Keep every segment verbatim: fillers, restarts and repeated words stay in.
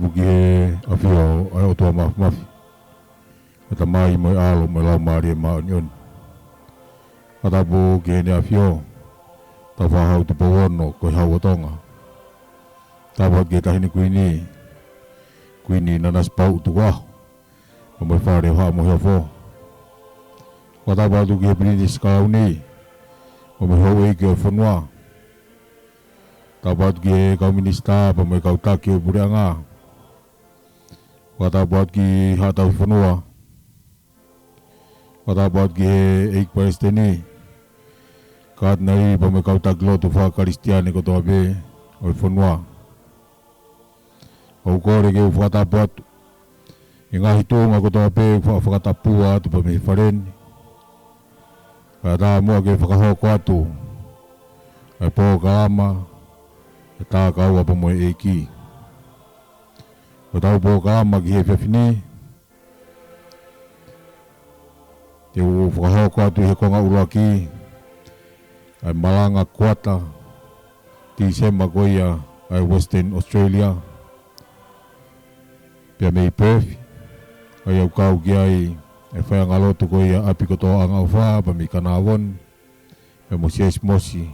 Tapu ki he ʻAfio ʻa e ʻOtua Māfimafi, ko e Tamai mo e ʻAlo mo e Laumālie Māʻoniʻoni. Fakatapu ki Heʻene ʻAfio, Taufaʻāhau Tupou Ono, ko e Hau ʻo Tonga. Tapu atu ki he Taʻahine Kuini, Kuini Nanasipauʻu Tukuʻaho, pea mo e Fale ʻo Haʻa Moheofo. Fakatapu atu ki he Pilinisi Kalauni, pea mo e houʻeiki ʻo e fonua. Tapu atu ki he kau minisitā, pea mo e kau taki ʻo e puleʻanga. Fakatapu atu ki Haʻa Tauhi Fonua. Fakatapu atu ki he ʻEiki Palesiteni, Katinali, pea mo e kau taki lotu fakakalisitiane kotoa pē ʻo e fonua. ʻOku ou kole ke u fakatapu atu ʻi he ngaahi tuʻunga kotoa pē ʻoku faʻa fakatapua atu pē mei he fale ni, kae ʻatā muʻa ke fakahoko atu ʻa e polokalama ʻa e Tākaua pea mo e ʻEiki. Ko ʻetau polokalama ki he efiafi ni, te u fakahoko atu ʻi he konga ʻuluaki ʻa e malanga kuata Tīsema ko ia ʻa e Western Australia, pea mei Perth, ʻa ia ʻoku kau ki ai ʻa e faiʻanga lotu ko ia ʻa ʻApikotoʻanga ʻOfa, pea mei Kanavon, pea mo Siaisi Mosi,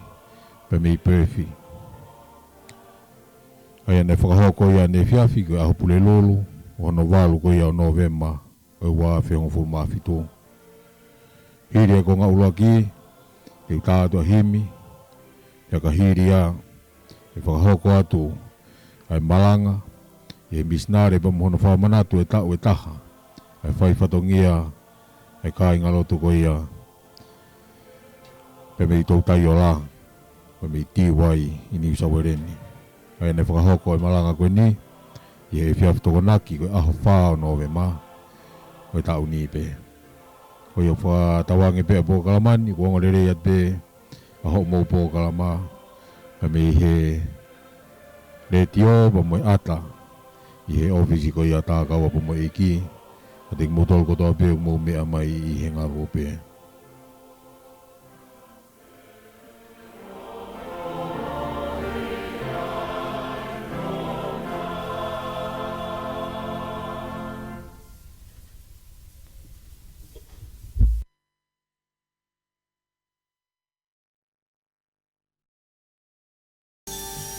pea mei Perth. ʻA ia naʻe fakahoko ia ʻaneefiafi efiafi ko e ʻaho Pulelulu, ʻo hono valu ko ia ʻo Nōvema, ʻo e ua afe hongofulu mā fitu. Hili e konga ʻuluaki, te u tā atu ʻa e himi, pea ka hili ia, ʻe fakahoko atu ʻa e malanga ʻe he misinale pea mo hono fakamanatu ʻe taʻu ʻe taha ʻa e fai fatongia ʻa e kāingalotu ko ia pea mei Toutai Ola, pea mei Tīvai ʻi Niu Sauele ni. ʻA ia naʻe fakahoko e malanga ko eni ʻi he efiafi Tokonaki ko e ʻaho fā ʻo Nōvema ʻo e taʻu ni pē. Ko ia ʻoku fakatauange pē ʻa e polokalama ni, ʻoku ongo lelei atu pē ʻa hoʻomou polokalama, pea mei he letiō pea mo e ʻata ʻi he ʻōfisi ko ia Tākaua pea mo e ʻEiki, kiate kimoutolu kotoa pē ʻoku mou meʻa mai ʻi he ngaluope.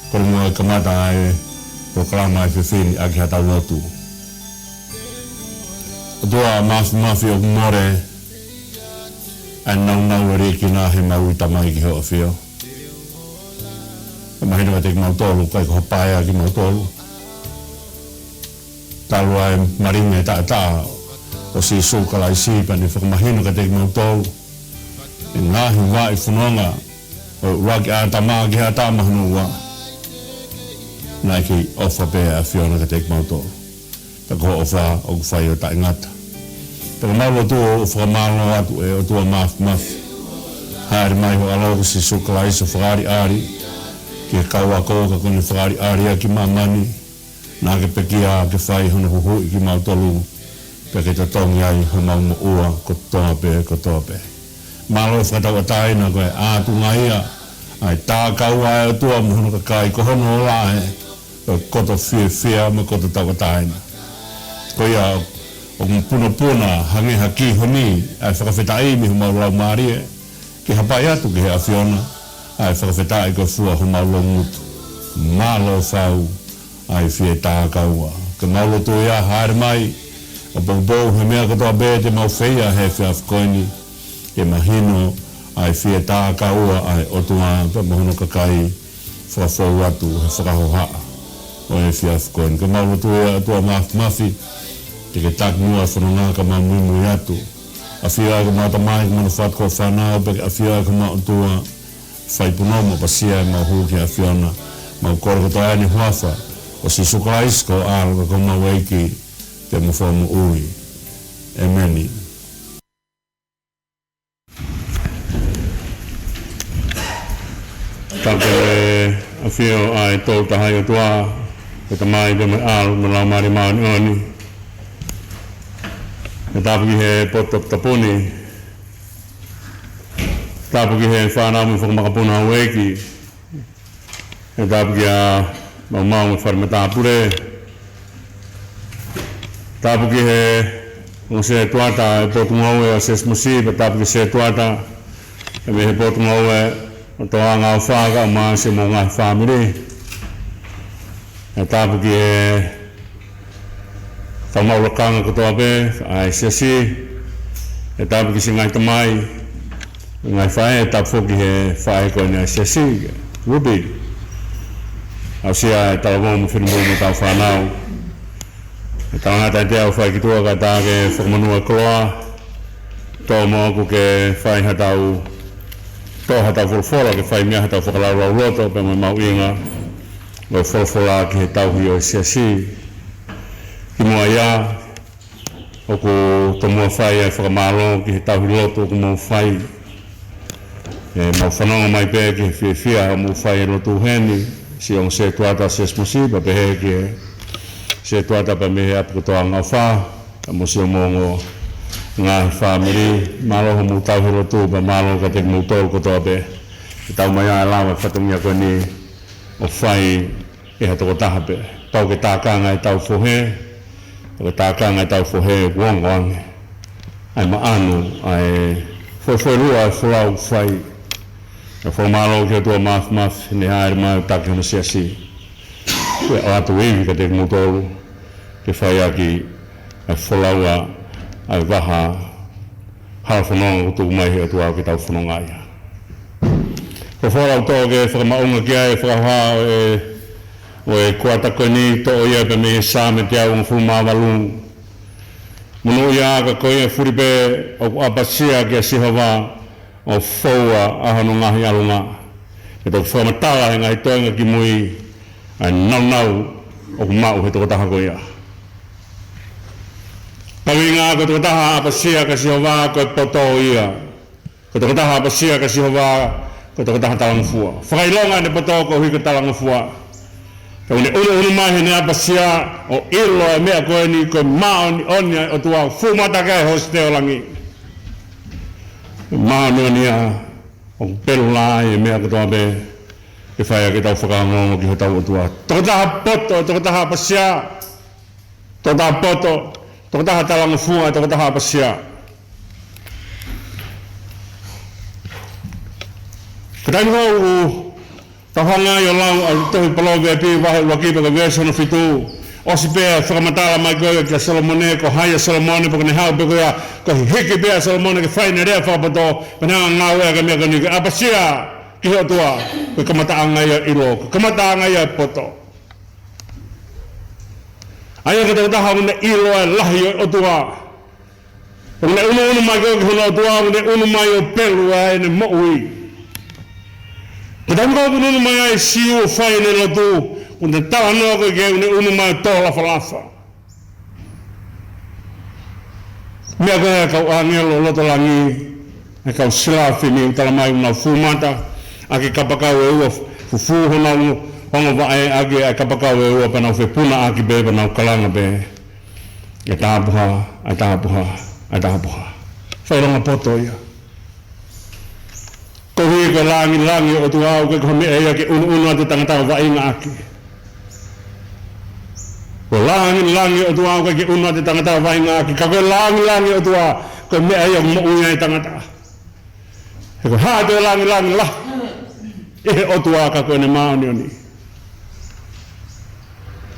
Ko e muʻa ke kamata ʻa e polokalama ʻa e efiafi ni ʻaki haʻatau lotu. ʻOtua Māfimafi, ʻoku mole ʻa e nāunau ʻa e liʻekina he maui Tamai ki hoʻo ʻAfio. ʻE mahino kiate kimautolu, ʻikai ko ha paea kimautolu. Talu ʻa e malingi taʻataʻa ʻo Sīsū Kalaisi, pea ne fakamahino kiate kimautolu ʻa e ngaahi vaʻi fononga ʻo e ʻuluaki ʻĀtama ki he ʻĀtama hono ua. Naʻe kei ʻofa pē ʻa e ʻAfiona kiate kimautolu. Pea ko hoʻo ʻofa ʻoku fai ʻo taʻengata. Pea ko ʻemau lotu ʻoku fakamālō atu, ʻe ʻOtua Māfimafi. Hāʻele mai ho ʻAlo ko Sīsū Kalaisi ʻo fakaʻaliʻali ki he kau ako, ka kuo ne fakaʻaliʻali ʻaki māmani. Naʻa ke pekia ke fai hono huhuʻi kimautolu, pea ke totongi ai homau moʻua kotoa pē, kotoa pē. Mālō e fakatauʻatāina ko e ʻātunga ia ʻa e Tākaua ʻa e ʻOtua mo hono kakai, ko hono ola ē, ko e koto fiefia mo e koto tauʻatāina. Ko ia ʻoku punopuna hangē ha kihoni ʻa e fakafetaʻi mei homau laumālie, ke hapai atu ki he ʻAfiona ʻa e fakafetaʻi ko e fua homau loungutu. Mālō fau ʻa e fie tākaua. Ke mau lotu ia, hāʻele mai ʻo poupou he meʻa kotoa pē te mau feia he efiafi ko eni, ke mahino ʻa e fie tākaua ʻa e ʻOtua pea mo hono kakai, fakafou atu he fakahohaʻa ʻo e efiafi ko eni. Ke mau lotu ia, ʻOtua Māfimafi, te ke taki muʻa e fononga ka mau muimui atu. ʻAfio ai ko homau tamai, ko hono fatu ko e fānau, pea ke ʻafio ai ko homau ʻOtua, fai punou mo ʻapasia ʻemau hū ki he ʻAfiona. Mau kole kotoa eni he huafa ʻo Sīsū Kalaisi ko ho ʻAlo ka ko homau ʻEiki pea mo e Fakamoʻui. ʻĒmeni. Tapu ki he ʻAfio ʻa e Tolu Tahaʻi ʻOtua, ko e Tamai pea mo e ʻAlo mo e Laumālie Māʻoniʻoni. Pea tapu ki he potu toputapu ni. Tapu ki he fānau mo e fakamakapuna houʻeiki. Pea tapu kia maumau mo e fale matāpule. Tapu ki he ongo sētuata ʻo e Potungāue ʻo e Siasi Masiva, tapu ki he sētuata mei he Potungāue ʻo Toaga ʻo Faka, ʻumaʻā siʻomou ngaahi fāmili. ʻE tapu ki he kau maʻu lakanga kotoa pē ʻa e Siasi. ʻE tapu ki siʻi ngaahi tamai, ngaahi faʻē, tapu foki ki he faʻē ko eni ʻa e Siasi, Ruby. Aʻusia e talavou mo e finemui mo hotau fānau. ʻE talangata ʻiate au ʻoku fai ki tuʻa kae ʻatā ke fakamonū e koloa. Tō moʻoku ke fai haʻatau, tō haʻatau folofola, ke fai mei ai haʻatau fakalaulauloto pea mo e mahuʻinga ʻo e folofola ki he tauhi ʻo e Siasi. Kimuʻa ia, ʻoku tomuʻa fai ʻa e fakamālō ki he tauhi lotu ʻoku mou fai. ʻE mau fanongo mai pē ki he fiefia ʻoku mou fai e lotu heni, siʻi ongo sētuata Siasi Masiva, pea pehē ki he sētuata pea mei he ʻapi ko Toaga ʻo Faka, pea mo siʻomou ongo ngaahi fāmili. Mālō hoʻomou tauhi lotu, pea mālō kiate kimoutolu kotoa pē. ʻE tau mai ʻa e lava fatongia ko eni ʻo fai ʻe ha tokotaha pē. Pau ke tākanga ʻetau fohe, pau ke tākanga ʻetau fohe kuo ongo ange ʻa e maʻanu ʻa e foʻi foʻi lua ʻa e folau ʻoku fai. ʻE fakamālō ki he ʻOtua Māfimafi ne hāʻele mai ʻo taki hono Siasi. Ko e ʻoatu ivi kiate kimoutolu ke fai ʻaki ʻa e folau ʻa e vaha hala fononga ʻoku tuku mai he ʻOtua ke tau fononga ai. Ko e folau ʻoku tō ke fakamaʻunga ki ai e fakahā ʻo e, ʻo e kuata ko eni, toʻo ia pē mei he Saame teau hongofulu mā valu. Monūʻia ka ko ia fuli pē ʻoku ʻapasia kia Sihova, ʻo foua ʻa hono ngaahi ʻalunga. Ke toki fakamatala he ngaahi toenga kimui ʻa e nāunau ʻoku maʻu he tokotaha ko ia. Ko e ʻuhinga ko e tokotaha ʻapasia kia Sihova ko e poto ia. Ko e tokotaha ʻapasia kia Sihova ko e tokotaha talangofua. Fakaʻilonga ʻene poto koeʻuhi ko e talangofua. Ka ʻoku ne ʻunuʻunu mai heʻene ʻapasia ʻo ʻilo e meʻa ko eni ko e māʻoniʻoni ʻa e ʻOtua, fuʻu mata ki ai e hōsite ʻo langi. Māʻoniʻoni ia ʻoku pelu lā ai e meʻa kotoa pē ke fai ʻaki ʻetau fakaongoongo ki hotau ʻOtua. Tokotaha poto, tokotaha ʻapasia. Tokotaha poto, tokotaha talangofua, tokotaha ʻapasia. Ko e taimi ko ē ʻoku tau hanga ai ʻo lau ʻa e tohi Palōvepi vahe ʻuluaki pea ko e veesi hono fitu. ʻOsi pē ʻa e fakamatala mai ko ia kia Solomone, ko hai ʻa Solomone, pea ko ʻene haʻu pē ko ia ko e hiki pē ʻa Solomone ke fai ʻene lea fakapoto, pea ne hanga ʻo ngāueʻaki e meʻa ko eni ke ʻapasia ki he ʻOtua. Ko e kamataʻanga ia e ʻilo, ko e kamataʻanga ia e poto. ʻA ia ko e tokotaha ʻoku ne ʻilo e lahi ʻo e ʻOtua. ʻOku ne ʻunuʻunu mai ko ē ki hono ʻOtua, ʻoku ne ʻunu mai ʻo pelu ʻa ʻene moʻui. Ko e taimi ko ē ʻoku ʻunu mai ai e Siu ʻo fai ʻene lotu, ʻoku ne talanoa ko ē ki ai ʻoku ne ʻunu mai ʻo tō lafalafa. Meʻa ko ē ʻa e kau ʻāngelo loto langi, ʻa e kau selafimi ʻoku tala mai ʻoku nau fuʻu mata ʻaki e kapakau ʻe ua, fufū honau ongo vaʻe ʻaki ʻa e kapakau ʻe ua pea nau fepunaʻaki pē pea nau kalanga pē. ʻE tapuhā, ʻe tapuhā, ʻe tapuhā. Fakaʻilonga poto ia. Koeʻuhi ko e lāngilangi ʻo e ʻOtua ʻoku ʻikai ko ha meʻa ia ke ʻunuʻunu atu e tangata ʻo vaʻinga ʻaki. Ko e lāngilangi ʻo e ʻOtua ʻoku ʻikai ke ʻunu atu e tangata ʻo vaʻinga ʻaki. Ka ko e lāngilangi ʻo e ʻOtua ko e meʻa ia ʻoku moʻui ai e tangata. He ko e hā ʻa e lāngilangi lahi ʻi he ʻOtua ka ko ʻene māʻoniʻoni.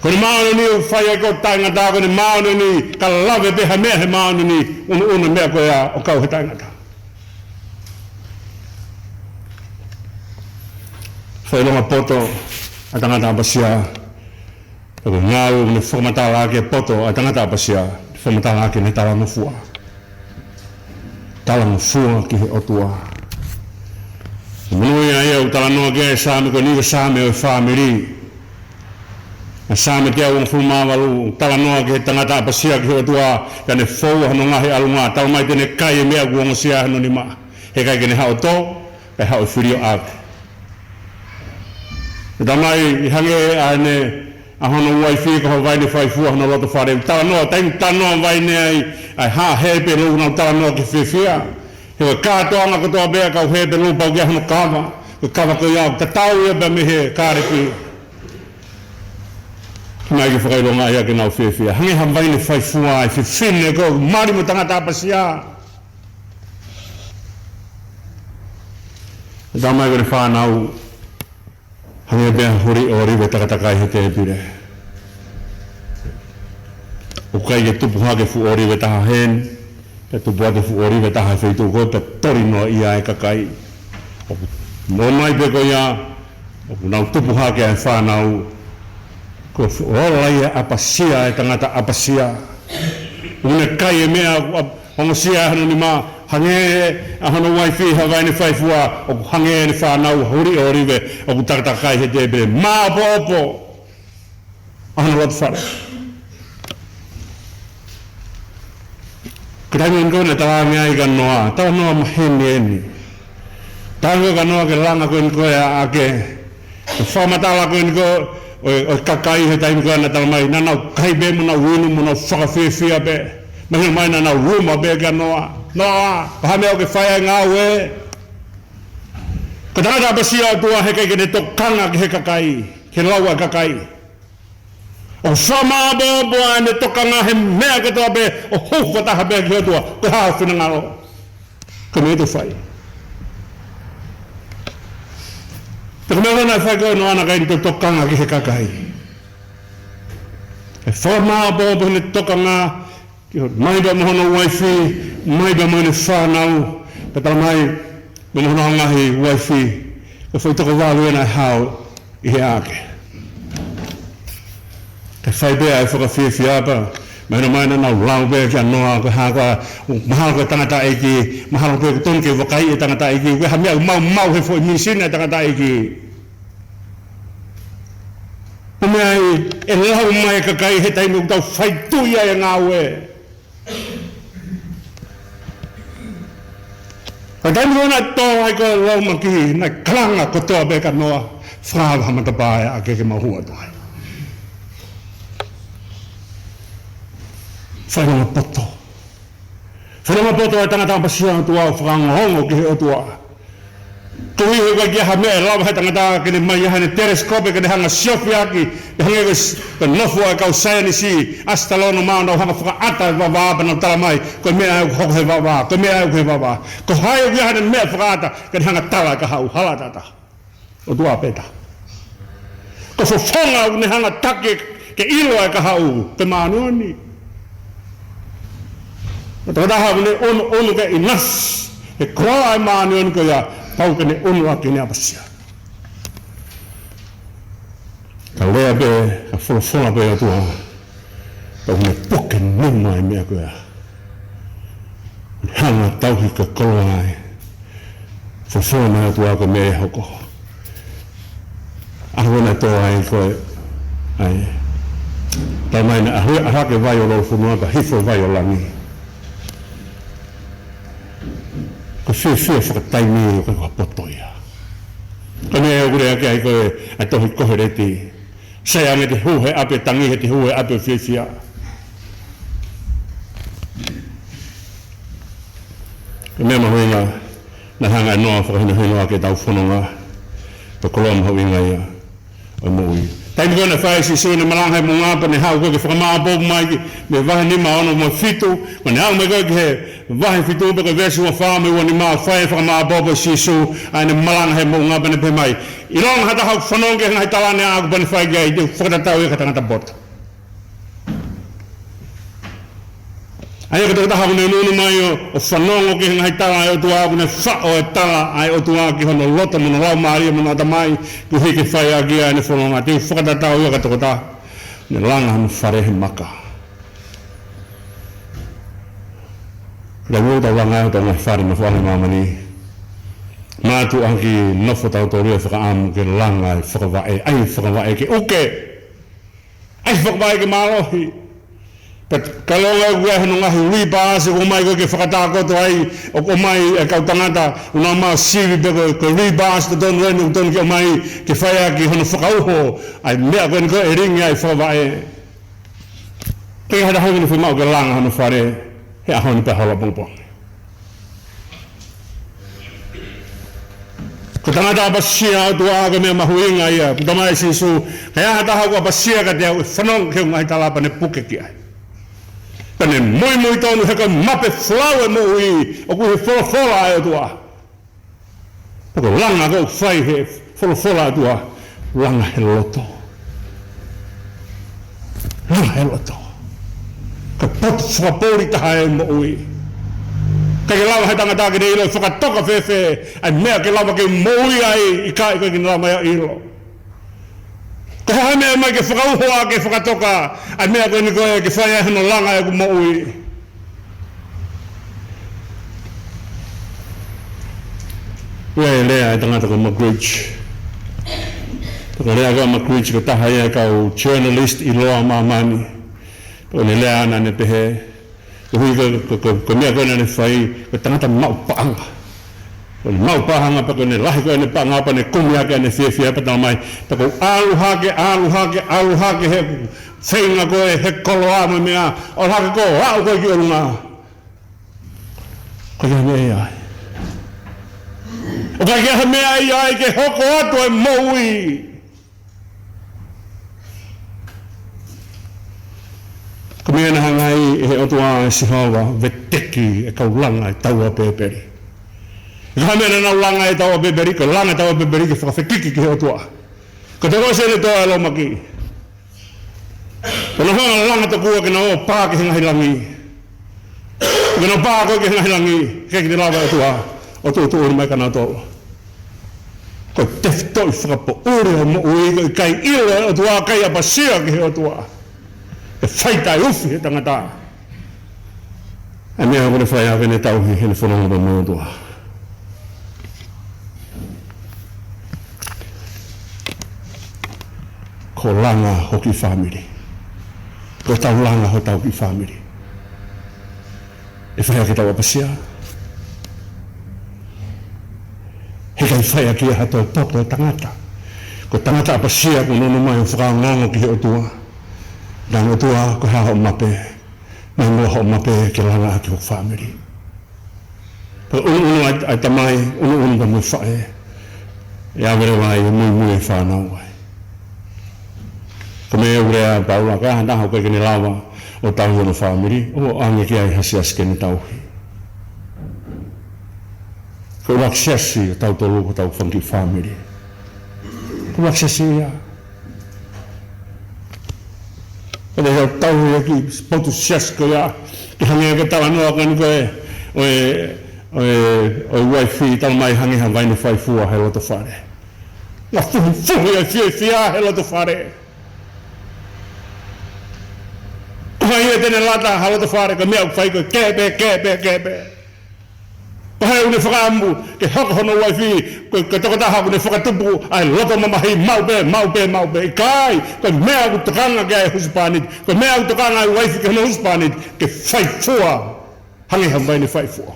Ko ʻene māʻoniʻoni ʻoku fai ai ʻa e taʻengata, ko ʻene māʻoniʻoni ka lave pē ha meʻa he māʻoniʻoni, ʻunuʻunu e meʻa ko ia ʻo kau he taʻengata. Fakaʻilonga poto ʻa e tangata ʻapasia. Ko e ngāue ʻoku ne fakamatala ʻaki e poto ʻa e tangata ʻapasia, fakamatala ʻaki ʻene talangofua. Talangofua ki he ʻOtua. Monūʻia ia ʻoku talanoa ki ai e Saame ko eni, ko e Saame ʻo e fāmili. ʻA e Saame teau hongofulu mā valu, talanoa ki he tangata ʻapasia ki he ʻOtua, ka ne foua hono ngaahi ʻalunga, tala mai te ne kai e meʻa ʻoku ongosia hono nima. He ʻikai ke ne haʻu ʻo tō, kae haʻu ʻo filioʻaki. Ko e tamai ʻi hangē ʻa ʻene, ʻa hono uaifi ko ha vaine faifua hono loto fale. Talanoa, taimi talanoa vaine ai, ʻa e hā hepelū nau talanoa ki he fiefia. He ko e kātoanga kotoa pē ʻa e kau hepelū pau ke ʻi ai hono kava. Ko e kava ko ia ʻoku tatau ia pea mei he kālepi. Mai ke fakaʻilonga ia ke nau fiefia. Hangē ha vaine faifua ʻa e fefine ko ē mali mo e tangata ʻapasia. Talamai ko ʻene fānau, hangē pē ha huli ʻōlive takatakai he tēpile. ʻOku ʻikai ke tupu hake fuʻu ʻōlive ʻe taha heni, pea tupu hake fuʻu ʻōlive ʻe taha he feituʻu ko ē, pea toli noa ia ʻe he kakai. ʻOku ʻomai pē ko ia, ʻoku nau tupu hake ʻa e fānau, ko e fuʻu ola ia ʻapasia, ʻa e tangata ʻapasia. ʻOku ne kai e meʻa ʻoku ʻap-, ongosia hono nima, hangē ʻa hono uaifi ha vaine faifua, ʻoku hangē ʻene fānau ha huli ʻōlive ʻoku takatakai he tēpile. Māʻopoʻopo ʻa hono loto fale. Ko e taimi ko ē naʻe talaange ai kia Noa, talanoa maheni eni. Talaange kia Noa ke langa ko eni ko ē ʻa ʻAke. Ko e fakamatala ko eni ko ē ʻo e, ʻo e kakai he taimi ko ē naʻe talamai, naʻa nau kai pē mo nau inu mo nau fakafiefia pē. Mahino mai naʻa nau luma pē kia Noa. Noa, ko e hā e meʻa ʻoku ke fai ai e ngāue? Ko e tangata ʻapasia ʻOtua, heʻikai ke ne tokanga ki he kakai, ki he lau ʻa e kakai. ʻOku fakamāʻopoʻopo ʻene tokanga he meʻa kotoa pē, ʻo hū fakataha pē ki he ʻOtua, ko e hā hoʻo finangalo. Ko e meʻa te u fai. Pea ko e meʻa naʻe fai ko ē ʻa Noa, naʻe ʻikai ke ne tokanga ki he kakai. ʻE fakamāʻopoʻopo ʻene tokanga ki hono, mai pea mo hono uaifi, mai pea mo ʻene fānau, pea talamai, pea mo hono ngaahi uaifi, ko e foʻi toko valu ena naʻe hao ʻi he ʻAke. Kae fai pē ʻa e fakafiefia pea mahino mai naʻa nau lau pē kia Noa, ko e hā koā, mahalo ko e tangataʻeiki, mahalo pē ʻoku totonu ke vakaiʻi e tangataʻeiki, ko e hā e meʻa ʻoku maumau he foʻi misini ʻa e tangataʻeiki. Ko e meʻa ia ʻe lau mai e kakai he taimi ʻoku tau fai tuʻi ai e ngāue. Ka taimi ko ē naʻe tō ai ko ē ʻa e loumaki, naʻe kalanga kotoa pē kia Noa, fakaava ha matapā ʻa e ʻAke ke mau hū atu ai. Fakalongopoto. Fakalongopoto ʻa e tangata ʻapasia ʻOtua, fakaongoongo ki he ʻOtua. Koeʻuhi he ʻoku ʻikai ha meʻa ʻe lava he tangata ke ne ʻomai ha telesikope ke ne hanga siofi ʻaki, ʻe hangē ko e s-, ko e nofo ʻa e kau saienisi, ʻasitalōnoma, ʻo nau hanga fakaʻata e vavā pea nau talamai, ko e meʻa ʻoku hoko he vavā, ko e meʻa ʻoku hoko he vavā. Ko hai ʻoku ʻi ai haʻane meʻa fakaʻata, ke ne hanga tala e kahaʻu, hala ʻataʻatā. ʻOtua pē taha. Ko e fofonga ʻoku ne hanga taki ke ʻilo e kahaʻu, ko e māʻoniʻoni. Ko e tokotaha ʻoku ne ʻunu, ʻunu ke ʻinasi, he ko e māʻoniʻoni ko ia, pau ke ne ʻunu ʻaki ʻene ʻapasia. Ka lea pē, ka folofola pē ʻOtua, pea ʻoku ne puke nima e meʻa ko ia. Hanga tauhi ke koloa ai. Folofola mai ʻOtua ko e meʻa ʻe hoko. ʻAho naʻe tō ai ko ē, ʻai. Talamai naʻe ʻalu, ʻalu hake e vai ʻo Lolofonua pea hifo e vai ʻo Langi. Ko e fiefia fakataimi ʻoku ʻikai ko ha poto ia. Ko e meʻa ʻoku lea ki ai ko ē ʻa e tohi Koheleti. Sai ange te hū he ʻapi e tangi, he te hū he ʻapi ʻo e fiefia. Ko e meʻa mahuʻinga, naʻe hanga ʻe Noa ʻo fakahinohino ʻaki ʻetau fononga, ko e koloa mahuʻinga ia ʻo e moʻui. Taimi ko ē naʻe fai ʻe Sīsū ʻene malanga he moʻunga pea ne haʻu ko ē ke fakamāʻopoʻopo mai ki he vahe nima, ono mo e fitu, ko ʻene aʻu mai ko ē ki he vahe fitu pea ko e veesi ua fā mo e ua nima, fai e fakamāʻopoʻopo ʻe Sīsū ʻa ʻene malanga he moʻunga pea ne pehē mai, ʻilonga ha taha ʻoku fanongo ki he ngaahi tala ni ʻaʻaku pea ne fai ki ai, te u fakatatau ia ki ha tangata poto. ʻA ia ko e tokotaha ʻoku ne ʻunuʻunu mai ʻo, ʻo fanongo ki he ngaahi tala ʻa e ʻOtua, ʻoku ne faʻo e tala ʻa e ʻOtua ki hono loto mo hono laumālie mo hono ʻatamai, koeʻuhi ke fai ʻaki ia ʻene fononga. Te u fakatatau ia ki ha tokotaha ne langa hono fale he maka. Ka ʻoku tau langa ai hotau ngaahi fale ʻi he fonua ʻi māmani. Mātuʻaki nofo tautolu ia ʻi he fakaʻamu ke langa e fakavaʻe, ʻai e fakavaʻe ke ʻuke. ʻAi e fakavaʻe ke mālohi. Pea ka ʻilonga ʻoku ʻi ai hono ngaahi rebars, ʻoku ʻomai ko ē ke fakatakoto ai, ʻoku ʻomai e kau tangata, ʻoku nau maʻu sivi pē ko e, ko e rebars totonu eni ʻoku totonu ke ʻomai, ke fai ʻaki hono fakauho ʻa e meʻa ko eni ko ē ʻe lingi ai e fakavaʻe. Pea ko e hā e taha ʻoku ne fiemaʻu ke langa hono fale he ʻaho ni pea hola pongipongi. Ko Tangata ʻapasia ʻa e ʻOtua, ko e meʻa mahuʻinga ia. Pea talamai ʻe Sīsū, ka ai ha taha ʻoku ʻapasia kiate au, ʻe fanongo ki heʻeku ngaahi tala pea ne puke ki ai. Pea ne muimui tonu he ko e mape folau ʻo e moʻui ʻoku ʻi he folofola ʻa e ʻOtua. Pea ko e langa ʻoku fai he folofola ʻa e ʻOtua, langa he loto. Langa he loto. Ko e potu fakapoʻuli taha ʻo e moʻui. ʻIkai ke lava he tangata ke ne ʻilo ʻe fakatoka fēfē ʻa e meʻa ke lava ke moʻui ai, ʻikai ke ne lava ia ʻo ʻilo. Ko e hā e meʻa ʻe ʻomai ke fakauho ʻaki, ke fakatoka ʻa e meʻa ko eni ko ē ke fai ai hono langa ʻeku moʻui? ʻOku lea e tangata ko Muggeridge. Ko e lea ko Muggeridge ko e taha ia e kau journalist ʻiloa ʻa māmani. Ko ʻene lea naʻa ne pehē, ko e hui ko, ko, ko, ko e meʻa ko ē naʻa ne fai, ko e tangata maʻu paʻanga. Ko ʻene maʻu paʻanga pea ko ʻene lahi ko ē ʻene paʻanga pea ne kumi ʻaki ʻene fiefia pea talamai, pea ko e ʻalu hake, ʻalu hake, ʻalu hake he feinga ko ē he koloa mo e meʻa, ʻalu hake ko ē ʻo aʻu ko ē ki ʻolunga. ʻIkai ke ʻi ai ha meʻa ia ai. ʻIkai ke ʻi ai ha meʻa ia ai ke hoko atu e moʻui. Ko e meʻa naʻe hanga ai ʻe he ʻOtua ʻa Sihova ʻo veteki e kau langa ʻo e Tau ʻa Pēpeli. ʻIkai ha meʻa naʻa nau langa ʻi he Tau ʻa Pēpeli, ko e langa ʻo e Tau ʻa Pēpeli ke fakafekiki ki he ʻOtua. Ko e tokose ne toa ʻa e lōmaki. Ko ʻenau hanga ʻo langa tokua ke nau ō ʻo pā ki he ngaahi langi. Ke nau pā ko ē ki he ngaahi langi, ʻikai ke ne lava e ʻOtua ʻo tuʻutuʻuni mai kia nautolu. Ko e tefitoʻi fakapoʻuli ʻo e moʻui, ko e ʻikai ʻilo ʻe he ʻOtua, ʻikai ʻapasia ki he ʻOtua. ʻE fai taʻeufi he tangata ʻa e meʻa ʻoku ne fai ʻaki ʻene tauhi heʻene fononga pea mo e ʻOtua. Ko e langa ho kiʻi fāmili. Ko ʻetau langa hotau kiʻi fāmili. ʻE fai ʻaki ʻetau ʻapasia? He ʻikai fai ʻaki ia ha toe poto ʻo e tangata. Ko e tangata ʻapasia kuo nofo mai ʻo fakaongoongo ki he ʻOtua. Naʻa ne ʻOtua, ko e hā hoʻo mape? Naʻa ne ʻOtua, hoʻo mape ke langa ʻaki hoku fāmili. Pea ʻunuʻunu ʻa e, ʻa e tamai, ʻunuʻunu pea mo e faʻē. ʻE ʻave leva ai e muimui ʻa e fānau ai. Ko e meʻa ʻoku lea ʻa Paula, ka ai ha taha ʻoku ʻikai ke ne lava ʻo tauhi hono fāmili, ʻoua ʻe ʻoange ki ai ha siasi ke ne tauhi. Ko e ʻuluaki siasi ʻo tautolu ko hotau fanga kiʻi fāmili. Ko e ʻuluaki siasi ia. Ko e tau ia ki he potu siasi ko ia, ke hangē ko e talanoa ko eni ko ē ʻo e, ʻo e, ʻo e uaifi, talamai hangē ha vaine faifua he loto fale. Naʻe fuhufuhu ʻa e fiefia he loto fale. Ko hai ia te ne lata ha loto fale, ko e meʻa ʻoku fai ko e kepe, kepe, kepe. Ko hai ʻoku ne fakaʻamu ke hoko hono uaifi ko e, ko e tokotaha ʻoku ne fakatupu ʻa e loto mamahi, maʻu pē, maʻu pē, maʻu pē? ʻIkai, ko e meʻa ʻoku tokanga ki ai e husepāniti, ko e meʻa ʻoku tokanga ai e uaifi ki hono husepāniti, ke faifua hangē ha vaine faifua.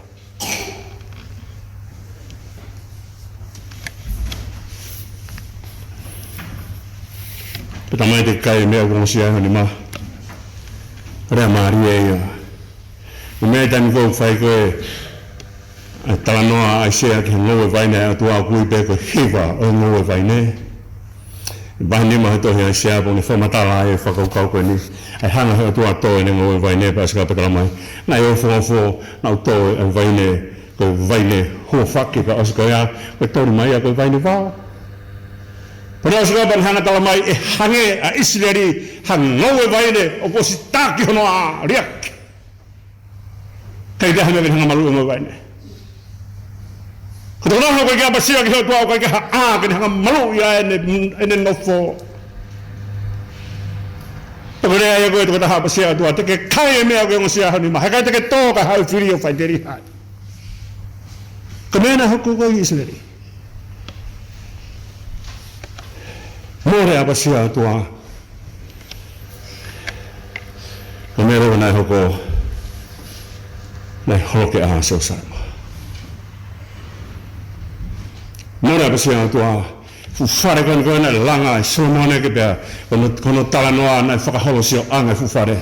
Pea talamai ʻe he kakai e meʻa ʻoku ongosia ai ho nima. Lea mālie ia. Ko e meʻa taimi ko ē ʻoku fai ko ē ʻa e talanoa ʻa ʻAisea ki he ngoue vaine ʻa e ʻOtua, ʻoku ui pē ko e hiva ʻo e ngoue vaine. ʻI he vahe nima he tohi ʻa ʻAisea, pea ʻoku ne fakamatala ai e fakakaukau ko eni, ʻa e hanga ʻe he ʻOtua ʻo tō ʻene ngoue vaine, pea ʻosi ko ia pea talamai, naʻe ofo, ofo, naʻa ku tō ʻa e vaine, ko e vaine huafaki, pea ʻosi ko ia, ko e toli mai ia ko e vaine vao. Pea ʻosi ko ia pea ne hanga ʻo talamai ʻe hangē ʻa ʻIsileli ha ngoue vaine ʻoku ʻosi taki hono ʻā, liʻaki. ʻIkai ke ʻi ai ha meʻa ke ne hanga ʻo maluʻi e ngoue vaine. Ko e tokotaha ʻoku ʻikai ke ʻapasia ki he ʻOtua, ʻoku ʻikai ke ʻi ai ha ʻā ke ne hanga ʻo maluʻi ai ʻene, ʻene nofo. Pea ko e lea ia ko ē ʻa e tokotaha ʻapasia ki he ʻOtua, te ke kai e meʻa ʻoku ongosia ai ho nima, he ʻikai te ke tō kae haʻu e fili ʻo faʻiteliha. Ko e meʻa naʻe hoko ko ē ʻi ʻIsileli. Mole ʻapasia ki he ʻOtua. Ko e meʻa leva naʻe hoko, naʻe holoki ʻa Selūsalema. Mole ʻapasia ki he ʻOtua. Fuʻu fale ko eni ko ē naʻe langa ʻe Solomone, ke pehē ko hono, ko hono talanoa naʻe fakaholo sioʻanga e fuʻu fale.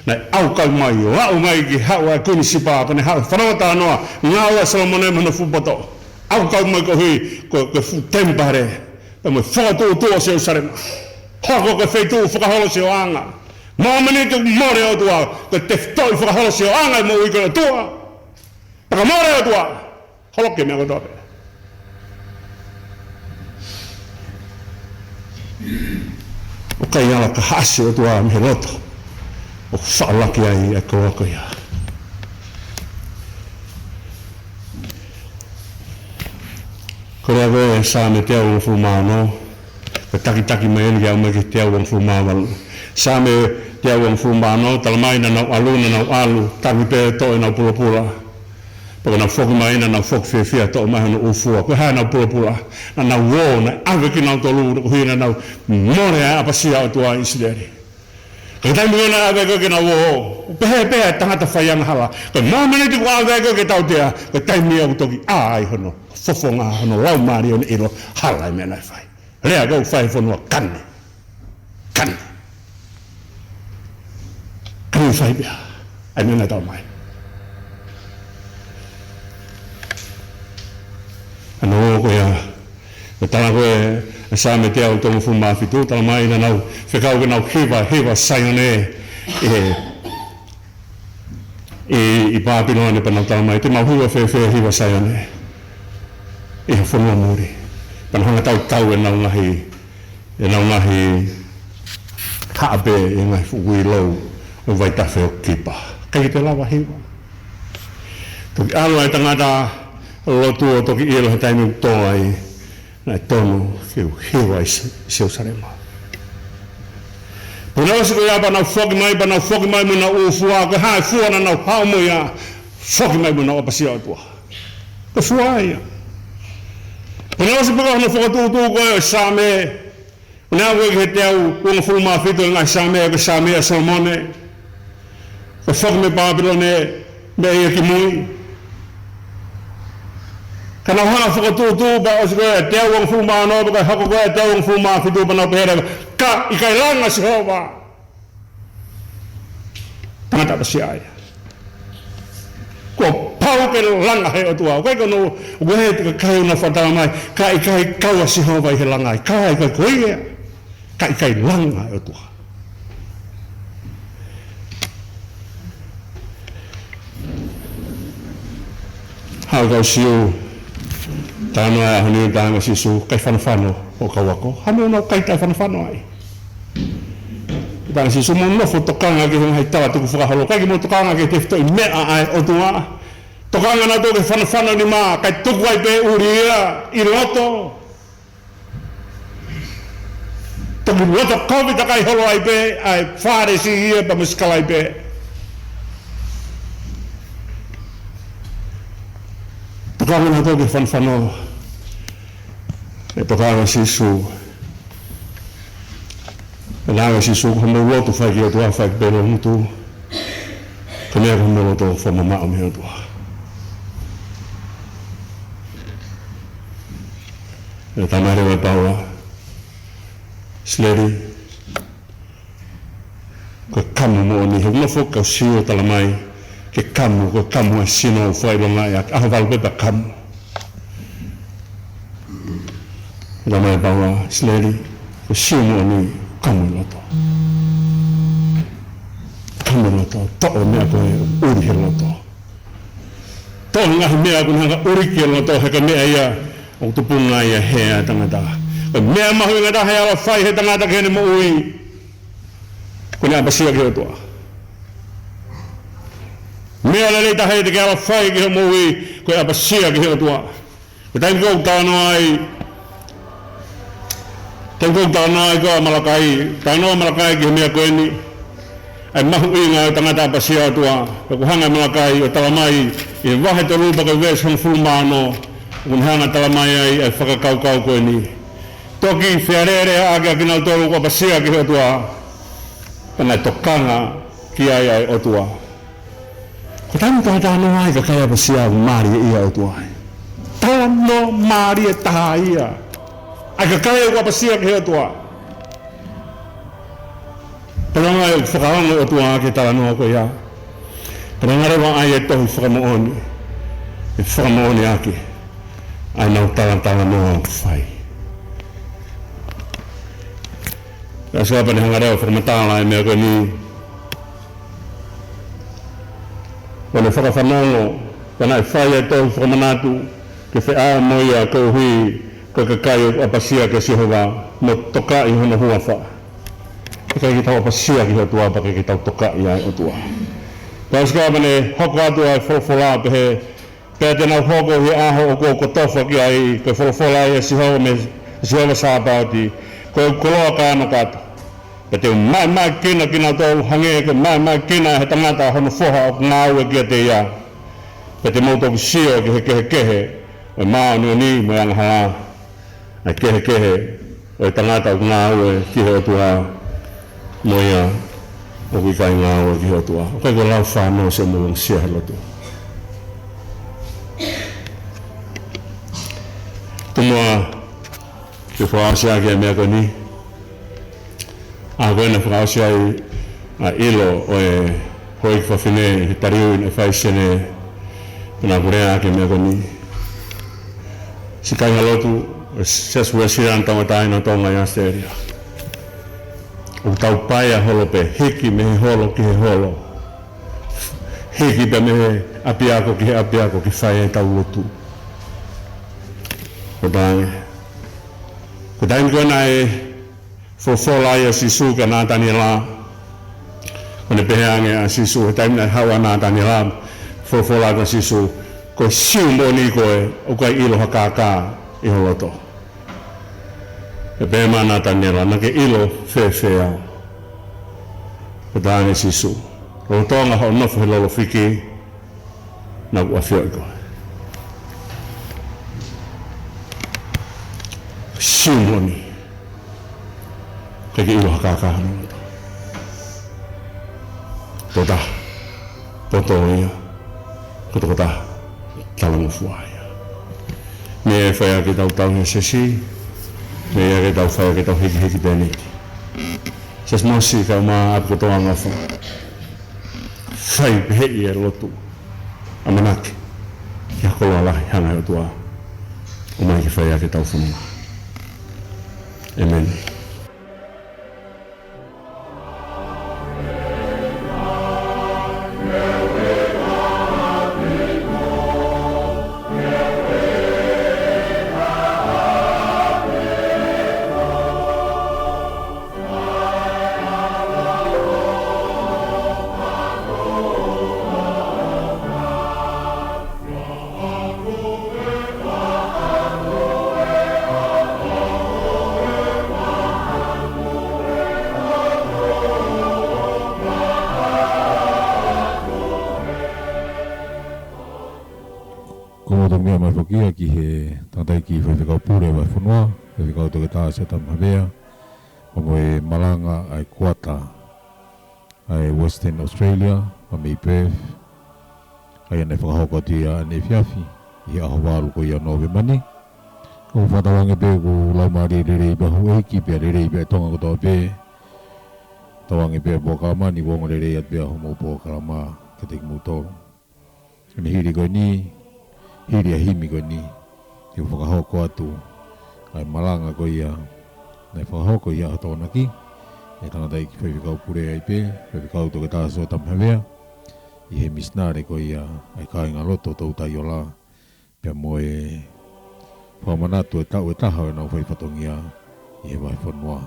Naʻe ʻaukai mai ʻo aʻu mai ki he haʻu ʻa e Kuini Sipa, pea ne haʻu ʻo fanongo talanoa ngāue ʻa Solomone mo hono fuʻu poto. ʻAukau mai koeʻuhi ko, ko e fuʻu temipale, pea mo e fokotuʻutuʻu ʻo Selusalema. Hoko ko e feituʻu fakaholo sioʻanga. Mōmeniti ʻoku mole ʻa e ʻOtua, ko e tefitoʻi fakaholo sioʻanga ʻi he moʻui ko e ʻOtua. Pea ka mole ʻa e ʻOtua, holoki e meʻa kotoa pē. ʻOku ʻikai ala ka haʻasi ʻa e ʻOtua mei he loto ʻoku faʻo ʻaki ai ʻa e koloa ko ia. Ko e lea ko ē Saame teau uofulu mā ono, ko e takitaki mai eni ke aʻu mai ki he teau uofulu mā valu. Saame teau uofulu mā ono, talamai naʻa nau ʻalu, naʻa nau ʻalu, tangi pē toʻo ʻenau pulopula. Pea ka nau foki mai, naʻa nau foki fiefia toʻo mai hono ʻūfua. Ko e hā ʻenau pulopula? Naʻa nau ō, naʻe ʻave kinautolu, koeʻuhi naʻa nau mole ʻa e ʻapasia ʻo e ʻOtua ʻi ʻIsileli. Ko e taimi ko ē naʻe ʻave ko ē ke nau ō, pehē pē ʻa e tangata faiangahala. Ko e mōmeniti kuo ʻave ko ē ke tautea, ko e taimi ia ʻoku toki ʻā ai hono fofonga, hono laumālie, hono ʻilo, hala e meʻa naʻe fai. Lea ko ē ʻoku fai he fonua, kane. Kane. Kane fai pea ʻa e meʻa naʻe tau mai. Naʻa nau ō ko ia, ko e tala ko ē ʻa e Saame teau tolungofulu mā fitu, talamai naʻa nau fekau ke nau hiva, hiva Saione ʻi, ʻi, ʻi Pāpilone, pea nau talamai, te mau hiva fēfē hiva Saione ʻi ha fonua muli? Pea nau hanga ʻo tautau ʻenau ngaahi, ʻenau ngaahi haʻape ʻi he ngaahi fuʻu uilou ʻo e vaitafe ʻo Kipa. ʻIkai ke toe lava hiva. Toki ʻalu ʻa e tangata lotu ʻo toki ʻilo he taimi ʻoku tō ai naʻe tonu ke u hiva ʻi Se-, Selusalema. Pea naʻe ʻosi ko ia pea nau foki mai, pea nau foki mai mo ʻenau ʻūfua, ko e hā e fua naʻa nau haʻu mo ia? Foki mai mo ʻenau ʻapasia ʻo e ʻOtua. Ko e fua ia. Pea naʻe ʻosi pē ko hono fokotuʻutuʻu ko ē ʻo e Saame, ʻo ne aʻu ko ē ki he teau uofulu mā fitu ʻo e ngaahi Saame, ko e Saame ʻa Solomone. Ko e foki mei Pāpilone, meʻa ia ki mui. Ka nau hanga ʻo fokotuʻutuʻu pea ʻosi ko ē teau uofulu mā ono, pea ka hoko ko ē teau uofulu mā fitu pea nau pehē leva, ka ʻikai langa ʻa Sihova. Tangata ʻapasia ia. Kuo pau ke langa he ʻOtua. ʻOku ʻikai ko hono, ʻoku ʻi ai e kakai ʻoku nau fakatalamai, ka ʻikai kau ʻa Sihova ʻi he langa, ʻikai, ʻikai ko ia. Ka ʻikai langa e ʻOtua. Haʻu kau Siu, talanoa ʻa e ʻaho ni, talaange ʻe Sīsū, kai fanofano hoʻo kau ako. Hā e meʻa ʻoku nau kai taʻefanofano ai? Talaange ʻe Sīsū, mou nofo ʻo tokanga ki he ngaahi tala tukufakaholo, ʻikai ke mou tokanga ki he tefitoʻi meʻa ʻa e ʻOtua. Tokanga nautolu ki he fanofano nima, kae tuku ai pē ʻuli ia ʻi loto. Toki loto kovi takai holo ai pē ʻa e Fālesi ia pea mo e sikalaipe. Tokanga nautolu ki he fanofano, ʻe tokanga ʻa Sīsū. Talaange ʻe Sīsū, ko hoʻomou lotu fai ki he ʻOtua, fai pē ʻi loto ngutu. Ko e meʻa ko hoʻomou loto fakamamaʻo mei he ʻOtua. ʻE talamai leva ʻe Paula, Sileli, ko e kamu moʻoni, he ʻoku nofo kau Siu ʻo talamai, ke kamu, ko e kamu ʻa e sino ʻoku fakaʻilongaʻi ʻaki, ʻaho valu pē pea kamu. Talamai ʻe Paula, Sileli, ko e Siu moʻoni, kamu ʻi loto. Kamu ʻi loto, toʻo e meʻa ko ē ʻuli he loto. Toʻo e ngaahi meʻa ʻoku ne hanga ʻo ʻuli ki loto, he ko e meʻa ia ʻoku tupunga ai e hē ʻa e tangata. Ko e meʻa mahuʻinga taha ʻe ala fai ʻe he tangata ki heʻene moʻui, ko ʻene ʻapasia ki he ʻOtua. Meʻa lelei taha ia te ke ala fai ki hoʻo moʻui, ko e ʻapasia ki he ʻOtua. Ko e taimi ko ē ʻoku talanoa ai, taimi ko ē ʻoku talanoa ai ko ē ʻa Malakai, talanoa ʻa Malakai ki he meʻa ko eni, ʻa e mahuʻinga ʻo e tangata ʻapasia ʻOtua. Pea ʻoku hanga ʻe Malakai ʻo talamai ʻi he vahe tolu pea ko e veesi hongofulu mā ono, ʻoku ne hanga ʻo talamai ai ʻa e fakakaukau ko eni. Toki fealēleaʻaki ʻa kinautolu ʻoku ʻapasia ki he ʻOtua, pea naʻe tokanga ki ai ʻa e ʻOtua. Ko e taimi ʻoku tau talanoa ai ki he kakai ʻapasia, ʻoku mālie ia ʻa e ʻOtua. Talanoa mālie taha ia ʻa e kakai ʻoku ʻapasia ki he ʻOtua. Pea naʻe fakaongo e ʻOtua ki he talanoa ko ia. Pea naʻe lava ai e tohi fakamoʻoni, ʻe fakamoʻoniʻaki ʻa ʻenau talatalanoa ʻoku fai. Ka ʻosi ko ia pea ne hanga leva ʻo fakamatala e meʻa ko eni. Ko ʻene fakafanongo, pea naʻe fai e tohi fakamanatu ke feʻao mo ia koeʻuhi ko e kakai ʻoku ʻapasia kia Sihova mo tokaʻi hono huafa. ʻIkai ke tau ʻapasia ki he ʻOtua, pea ʻikai ke tau tokaʻi ʻa e ʻOtua. Ka ʻosi ko ia pea ne hoko atu ʻa e folofola pehē, pea te nau hoko ʻi he ʻaho ʻoku ou kotofa ki ai, ko e folofola ia ʻa Sihova mei, Sihova Sāpaoti, ko e koloa ka ano kato. Pea te u maʻemaʻekina kinautolu hangē ko e maʻemaʻekina ʻe he tangata hono foha ʻoku ngāue kiate ia. Pea te mou toki sio ki he kehekehe ʻo e māʻoniʻoni mo e angahala, ʻa e kehekehe ʻo e tangata ʻoku ngāue ki he ʻOtua mo ia ʻoku ʻikai ngāue ki he ʻOtua. ʻOku ʻikai ko e lau fānau se mo sia he lotu. Tomuʻa ke fakaʻosi ʻaki e meʻa ko eni. ʻA ko ē naʻe fakaʻosi ai ʻa e ʻilo ʻo e houʻeiki fafine ʻi he taliui naʻe fai ʻe Sene, pea naʻa ku lea ʻaki e meʻa ko eni. Siʻi kāinga lotu ʻo e Siasi Uēsiliana Tauʻatāina ʻo Tonga ʻi ʻAositelēlia. ʻOku tau paea holo pē, hiki mei he holo ki he holo. Hiki pē mei he ʻapiako ki he ʻapiako ke fai ʻetau lotu. Ko e taimi, ko e taimi ko ē naʻe folofola ai ʻa Sīsū kia Nataniela. Ko ʻene pehē ange ʻa Sīsū, he taimi naʻe haʻu ʻa Nataniela, folofola kia Sīsū, ko e Siu moʻoni koe, ʻoku ʻikai ʻilo ha kākā ʻi ho loto. Pea pehē mai ʻa Nataniela, naʻa ke ʻilo fēfē au? Pea talaange ʻe Sīsū, lolotonga hoʻo nofo he lolo fiki, naʻa ku ʻafioʻi koe. Siu moʻoni. ʻIkai ke ʻilo ha kākā hono loto. Tokotaha poto ia, ko e tokotaha talangofua ia. Meʻa ia ʻe fai ʻaki ʻetau tauhi ʻa e siasi, meʻa ia ʻe fai ʻaki ʻetau hikihiki tēniti. Siasi Mosi, kae ʻumaʻā ʻapi kotoa ʻoku nau fai. Fai pehē ʻi he lotu. ʻAmanaki ki ha koloa lahi hanga ʻe he ʻOtua ʻo ʻomai ke fai ʻaki ʻetau fononga. ʻĒmeni. Ko e motu meʻa mai foki ia ki he tangataʻeiki faifekau pule ʻo e fonua, Faifekau Toketā Siosiua Tamahavea, pea mo e malanga ʻa e kuata ʻa e Western Australia, ʻa mei Perth, ʻa ia naʻe fakahoko atu ia ʻaneefiafi, ʻi he ʻaho valu ko ia ʻo Nōvema ni. ʻOku fakatauange pē ʻoku laumālie lelei pē ʻa houʻeiki pea lelei pē ʻa Tonga kotoa pē. Tauange pē ʻa e polokalama ni, ʻoku ongo lelei atu pē ʻa hoʻomou polokalama kiate kimoutolu. Ko ʻene hili ko eni, hili ʻa e himi ko eni, te u fakahoko atu ʻa e malanga ko ia naʻe fakahoko ʻi he ʻaho Tokonaki ʻe he tangataʻeiki faifekau pule ai pē, Faifekau Toketā Siosiua Tamahavea, ʻi he misinale ko ia ʻa e Kāingalotu Toutai Ola, pea mo e fakamanatu e taʻu ʻe taha ʻo ʻenau fai fatongia ʻi he vahefonua.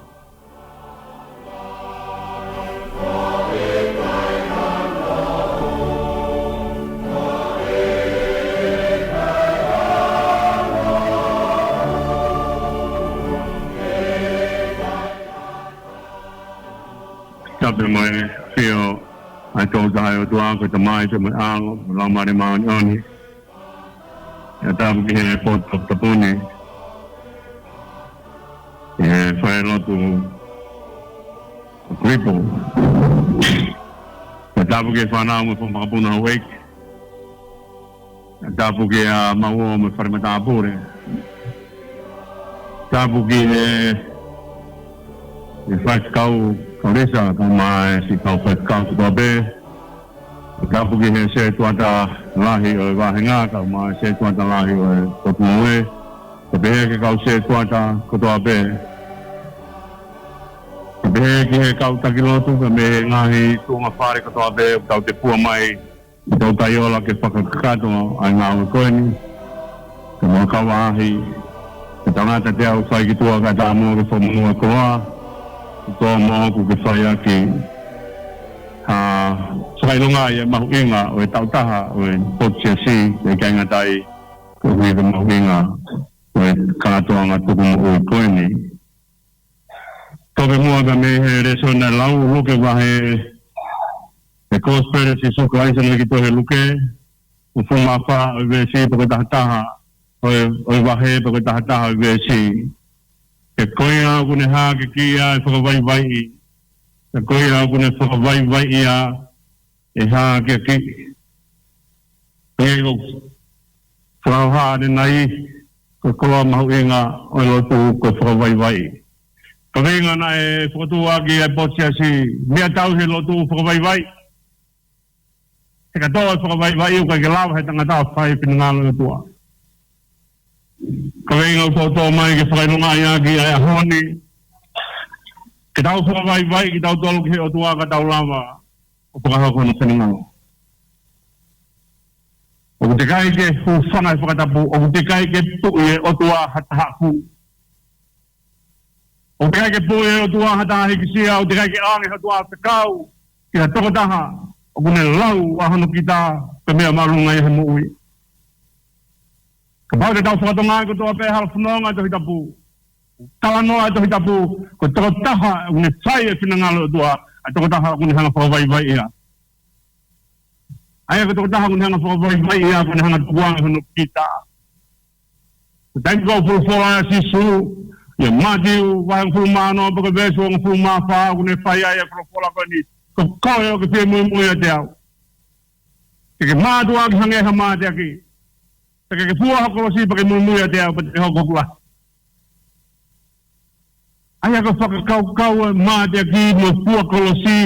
Tapu mo e ʻafio ʻa e Tokotaha ʻOtua, ko e Tamai, pea mo e ʻAlo, mo e Laumālie Māʻoniʻoni. ʻIo, tapu ki he potu tapu ni, ʻi he falelotu ʻo Kuipo. ʻIo, tapu ki he fānau mo e fanga makapuna houʻeiki. ʻIo, tapu ki he, ʻa, mau ō mo e fale matāpule. Tapu ki he, he faifekau kaulesa, kae ʻumaʻā e siʻi kau faifekau kotoa pē. Tapu ki he setuata lahi ʻo e vāhenga, kae ʻumaʻā e setuata lahi ʻo e potu ngāue. Pehē ki he kau sētuata kotoa pē. Pehē ki he kau taki lotu, pea mei he ngaahi tuʻunga fale kotoa pē, ʻoku tau tepua mai, ʻi hotau taiola ke fakakakato ʻa e ngāue ko eni. Ke mau kau ʻaʻahi, ke tangata te au fai ki tuʻa kae ʻatā muʻa ke fakamonū ʻa e koloa. Ke tō moʻoku ke fai ʻaki ha fakaʻilonga ʻi he mahuʻinga ʻo e taʻu taha ʻo e potu siasi, ʻe ʻikai ngata ai, koeʻuhi ko e mahuʻinga ʻo e kātoanga tuku moʻui ko eni. Toki muʻa ka mei he lēsoni naʻe lau, Luke vahe, he Kosipeli ʻa Sīsū Kalaisi naʻe ki tohi Luke, uofulu mā fā ʻo e veesi pea ko e taha taha ʻo e, ʻo e vahe pea ko e taha taha ʻo e veesi. He ko ia ʻoku ne hākeakiʻi ʻa e fakavaivaiʻi. He ko ia ʻoku ne fakavaivaiʻi ʻa e hākeakiʻi. Pea ko e fakahoha ʻanenai, ko e koloa mahuʻinga ʻo e lotu ko e fakavaivaiʻi. Kaveinga naʻe fokotuʻu ʻaki ʻa e potu siasi, meʻa tauhi e lotu, fakavaivaiʻi. He kātoa e fakavaivaiʻi ʻoku ʻikai ke lava he tangata ʻo fai e finangalo ʻo e ʻOtua. Kaveinga ʻoku toutou mai ke fakaʻilongaʻi ʻaki ʻa e ʻaho ni. Ke tau fakavaivaiʻi kitautolu ki he ʻOtua ka tau lava ʻo fakahoko hono finangalo. ʻOku teʻeki ai ke hūfanga he fakatapu, ʻoku teʻeki ai ke tuʻi e ʻOtua ha taha ʻoku. ʻOku teʻeki ai ke tuʻi e ʻOtua ha taha hīkisia, ʻoku teʻeki ai ke ʻoange ʻe he ʻOtua ha fekau ki ha tokotaha ʻoku ne lau ʻa hono kita ko e meʻa māʻolunga ia he moʻui. Kapau te tau fakatokangaʻi kotoa pē hala fononga ʻa e Tohi Tapu, talanoa ʻa e Tohi Tapu, ko e tokotaha ʻoku ne fai e finangalo ʻo e ʻOtua, ʻa e tokotaha ʻoku ne hanga ʻo fakavaivaiʻi ia. ʻA ia ko e tokotaha ʻoku ne hanga ʻo fakavaivaiʻi ia, ʻoku ne hanga ʻo tukuange hono kita. Ko e taimi ko ē ʻoku folofola ai ʻa Sīsū, ʻia Mātiu vahe hongofulu mā ono pea ko e veesi hongofulu mā fā, ʻoku ne fai ai ʻa e folofola ko eni, ko koe ʻoku ke fie muimui ʻiate au, ke ke mātuʻaki hangē ha mateaki. Pea ke ke fua ho kolosi pea ke muimui ʻiate au pea te ke hoko hoku lahi. ʻA ia ko e fakakaukau ʻo e mateaki mo e fua kolosi,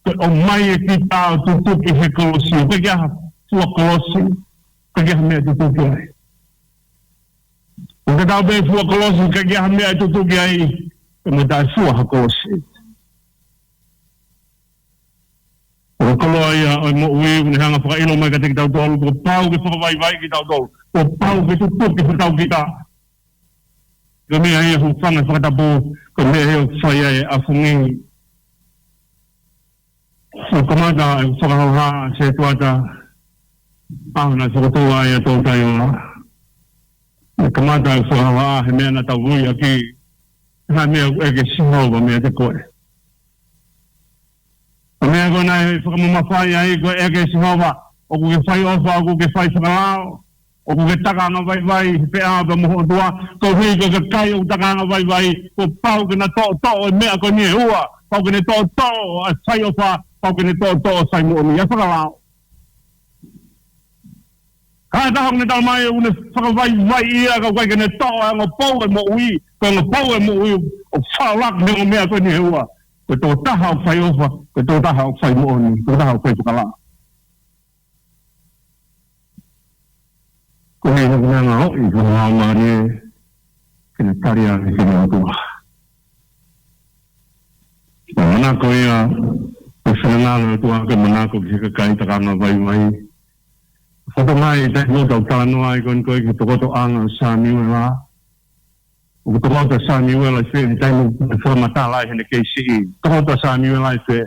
ko e ʻomai e kita ʻo tutuki he kolosi. ʻOku ʻikai ke ʻi ai ha fua kolosi, ʻoku ʻikai ke ʻi ai ha meʻa ʻe tutuki ai. ʻOku tatau pē fua kolosi, ʻoku ʻikai ke ʻi ai ha meʻa ʻe tutuki ai, ʻi he taʻefua ha kolosi. Ko e koloa ia ʻo e moʻui, ʻoku ne hanga ʻo fakaʻilo mai kiate kitautolu, kuo pau ke fakavaivaiʻi kitautolu, kuo pau ke tutuki hotau kita. Ko e meʻa ia ʻoku hūfanga he fakatapu, ko e meʻa ia ʻoku fai ai e ʻafungi. ʻOku kamata e fakahoha ʻa e sētuata, ʻaho naʻe fokotuʻu ai ʻa e toutai ola. ʻOku kamata e fakahoha he meʻa naʻa tau ui ʻaki, ko e meʻa ʻoku ʻeke ʻe Sihova meiate koe. Ko e meʻa ko ē naʻe fakamamafaʻi ai ko e ʻeke ʻe Sihova, ʻoku ke fai ʻofa, ʻoku ke fai fakalao, ʻoku ke takaanga vaivai he peau pea mo ho ʻOtua, koeʻuhi ko e kakai ʻoku takaanga vaivai, kuo pau ke na toʻotoʻo e meʻa ko eni ʻe ua, pau ke ne toʻotoʻo ʻa e fai ʻofa, pau ke ne toʻotoʻo ʻa e fai moʻoni, ʻa e fakalao. Ka ʻi ai ha taha ʻoku ne talamai ʻoku ne fakavaivaiʻi ia ka ʻoku ʻikai ke ne toʻo ʻa e ongo pou ʻo e moʻui, ko e ongo pou ʻo e moʻui ʻoku fakalao he ongo meʻa ko eni ʻe ua. Ko e tokotaha ʻoku fai ʻofa, ko e tokotaha ʻoku fai moʻoni, ko e tokotaha ʻoku fai fakalao. Ko e hā e meʻa ʻoku ʻi ai ʻa e Laumālie ke ne tali ange ki he ʻOtua. Ko e manako ia ʻo e finangalo ʻo e ʻOtua ke manako ki he kakai takaanga vaivai. Fakatokangaʻi e taimi ʻoku tau talanoa ai ko eni ko e ki he tokotoʻanga ʻo Samiuela. ʻOku tokoto ʻa Samiuela ʻi fē he taimi ʻoku fakamatala ai heʻene kei siʻi? Tokoto ʻa Samiuela ʻi fē?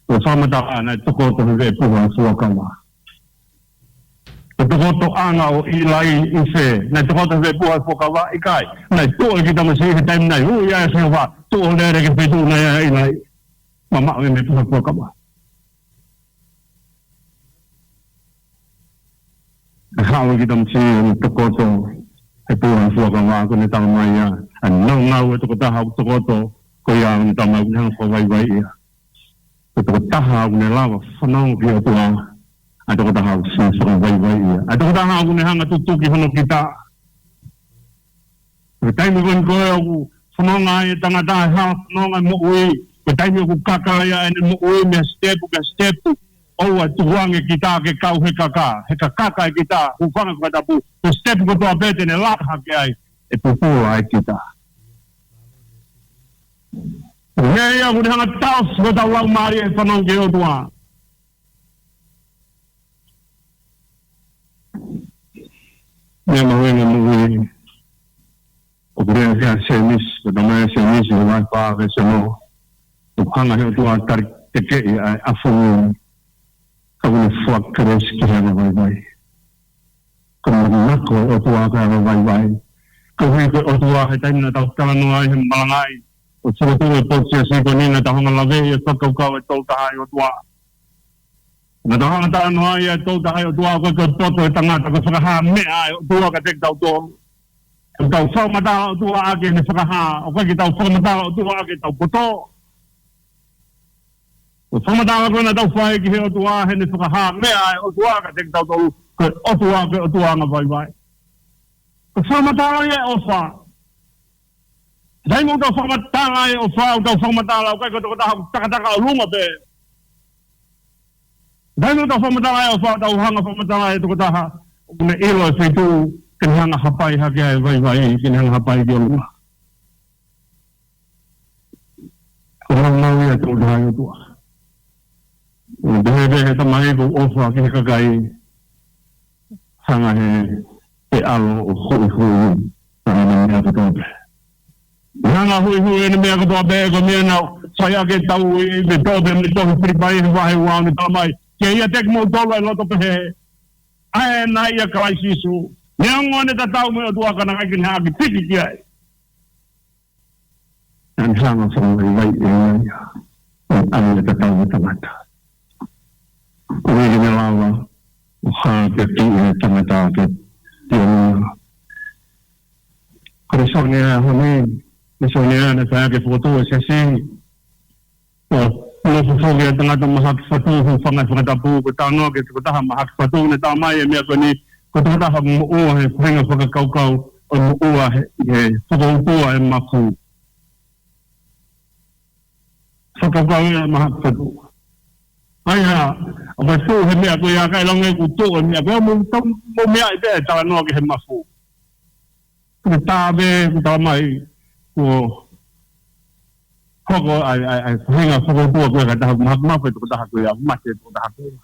ʻOku fakamatala naʻe tokoto he veʻe puha ʻo e fuakava. Ko e tokotoʻanga ʻo ʻIlai ʻi fē? Naʻe tokoto he veʻe puha ʻo e fuakava? ʻIkai. Naʻe tuʻu e kiʻi tamasiʻi he taimi naʻe ui ai ʻa Sihova, tuʻu ʻo lele ki he feituʻu naʻe ʻi ai ʻa ʻIlai. Mamaʻo ʻene puha fuakava. ʻE haʻu e kiʻi tamasiʻi ʻo ne tokoto he puha fuakava, ko ʻene talamai ia, ʻa e nonga ʻo e tokotaha ʻoku tokoto, ko ia ʻoku ne talamai ʻoku ne hanga ʻo fakavaivaiʻi ia. Ko e tokotaha ʻoku ne lava fanongo ki he ʻOtua, ʻa e tokotaha ʻoku ne fakavaivaiʻi ia. ʻA e tokotaha ʻoku ne hanga ʻo tutuki hono kita. Ko e taimi ko eni ko ē ʻoku fononga ai e tangata he hala fononga ʻo e moʻui, ko e taimi ʻoku kaka ai ʻene moʻui mei he sitepu ki he sitepu, ʻoua ʻe tukuange kita ke kau he kaka, he kakaka e kita, hūfanga he fakatapu, ko e sitepu kotoa pē te ne laka hake ai, ʻe pupula ai kita. Ko e meʻa ia ʻoku ne hanga ʻo taʻofi hotau laumālie he fanongo ki he ʻOtua. Meʻa mahuʻinga moʻui ʻoku lea ki ai ʻa Sēmisi, ko e talamai ʻe Sēmisi he vahe fā veesi ono, ʻoku hanga ʻe he ʻOtua ʻo talitekeʻi ʻa e ʻafungi, ka ʻoku ne fua kelesi ki he angavaivai. Ko e manako ʻa e ʻOtua ki he angavaivai. Koeʻuhi ko e ʻOtua he taimi naʻa tau talanoa ai he malangaʻi ʻo e fokotuʻu ʻo e potu siasi ko eni, naʻa tau hanga ʻo laveʻi e fakakaukau ʻa e Tolu Tahaʻi ʻOtua. Naʻa tau hanga ʻo talanoa ai ʻa e Tolu Tahaʻi ʻOtua, ʻoku ʻikai ko e poto ʻo e tangata, ko e fakahā meʻa ʻa e ʻOtua kiate kitautolu. ʻOku tau fakamatala ʻOtua ʻaki ʻene fakahā, ʻoku ʻikai ke tau fakamatala ʻOtua ʻaki ʻetau poto. Ko e fakamatala ko ē naʻa tau fai ki he ʻOtua heʻene fakahā meʻa ʻa e ʻOtua kiate kitautolu, ko e ʻOtua, ko e ʻOtua angavaivai. Ko e fakamatala ia ʻo e ʻofa. Taimi ʻoku tau fakamatala ai e ʻofa, ʻoku tau fakamatala, ʻoku ʻikai ko e tokotaha ʻoku takataka ʻolunga pē. Taimi ʻoku tau fakamatala ai e ʻofa, tau hanga ʻo fakamatala ai e tokotaha ʻoku ne ʻilo e feituʻu ke ne hanga ʻo hapai hake ai e vaivai, ke ne hanga ʻo hapai ki ʻolunga. Ko e maumau ia ʻa e Tolu Tahaʻi ʻOtua. ʻOku pehē pē ʻe he Tamai, ʻoku ou ʻofa ki he kakai, hanga ʻe he ʻAlo ʻo huʻihuʻi ʻa ʻene meʻa kotoa pē. Hanga ʻo huʻihuʻi ʻene meʻa kotoa pē, ko e meʻa naʻe fai ʻaki e tauhi, pea toʻo pē mei he tohi Filipai he vahe ua, ʻo ne talamai, ke ʻiate kimoutolu ʻa e loto pehē, ʻa ia naʻe ʻia Kalaisi Sīsū, neongo ʻene tatau mo e ʻOtua ka naʻe ʻikai ke ne haʻaki piki ki ai. Naʻa ne hanga ʻo fakavaivaiʻi ʻe ia ia, ʻo ʻai ʻa e tatau ʻo e tangata, koeʻuhi ke ne lava ʻo hākeakiʻi ʻa e tangata ki he ʻOtua. Ko e lēsoni ʻo e ʻaho ni, lēsoni ʻa ē naʻe fai ʻaki e fokotuʻu ʻo e siasi. ʻO nofo foki ʻa e tangata mahaki fatu, hūfanga he fakatapu, ko e talanoa ki he tokotaha mahaki fatu, ʻo ne talamai e meʻa ko eni, ko e tokotaha moʻua he faʻahinga fakakaukau ʻo e moʻua he, he fakautua e mafu. Fakakaukau ia mahaki fatu. ʻA ia, ʻoku tuʻu he meʻa ko ia, ka ʻiloange ʻoku tuʻu he meʻa ko ia, mou tau, mou meaʻi pē ʻa e talanoa ki he mafu. Ko e tā pē, ko e talamai, kuo hoko ai, ai, ai, faʻahinga fakautua ko ia ka taha mahaki mafu e tokotaha ko ia, mate e tokotaha ko ia.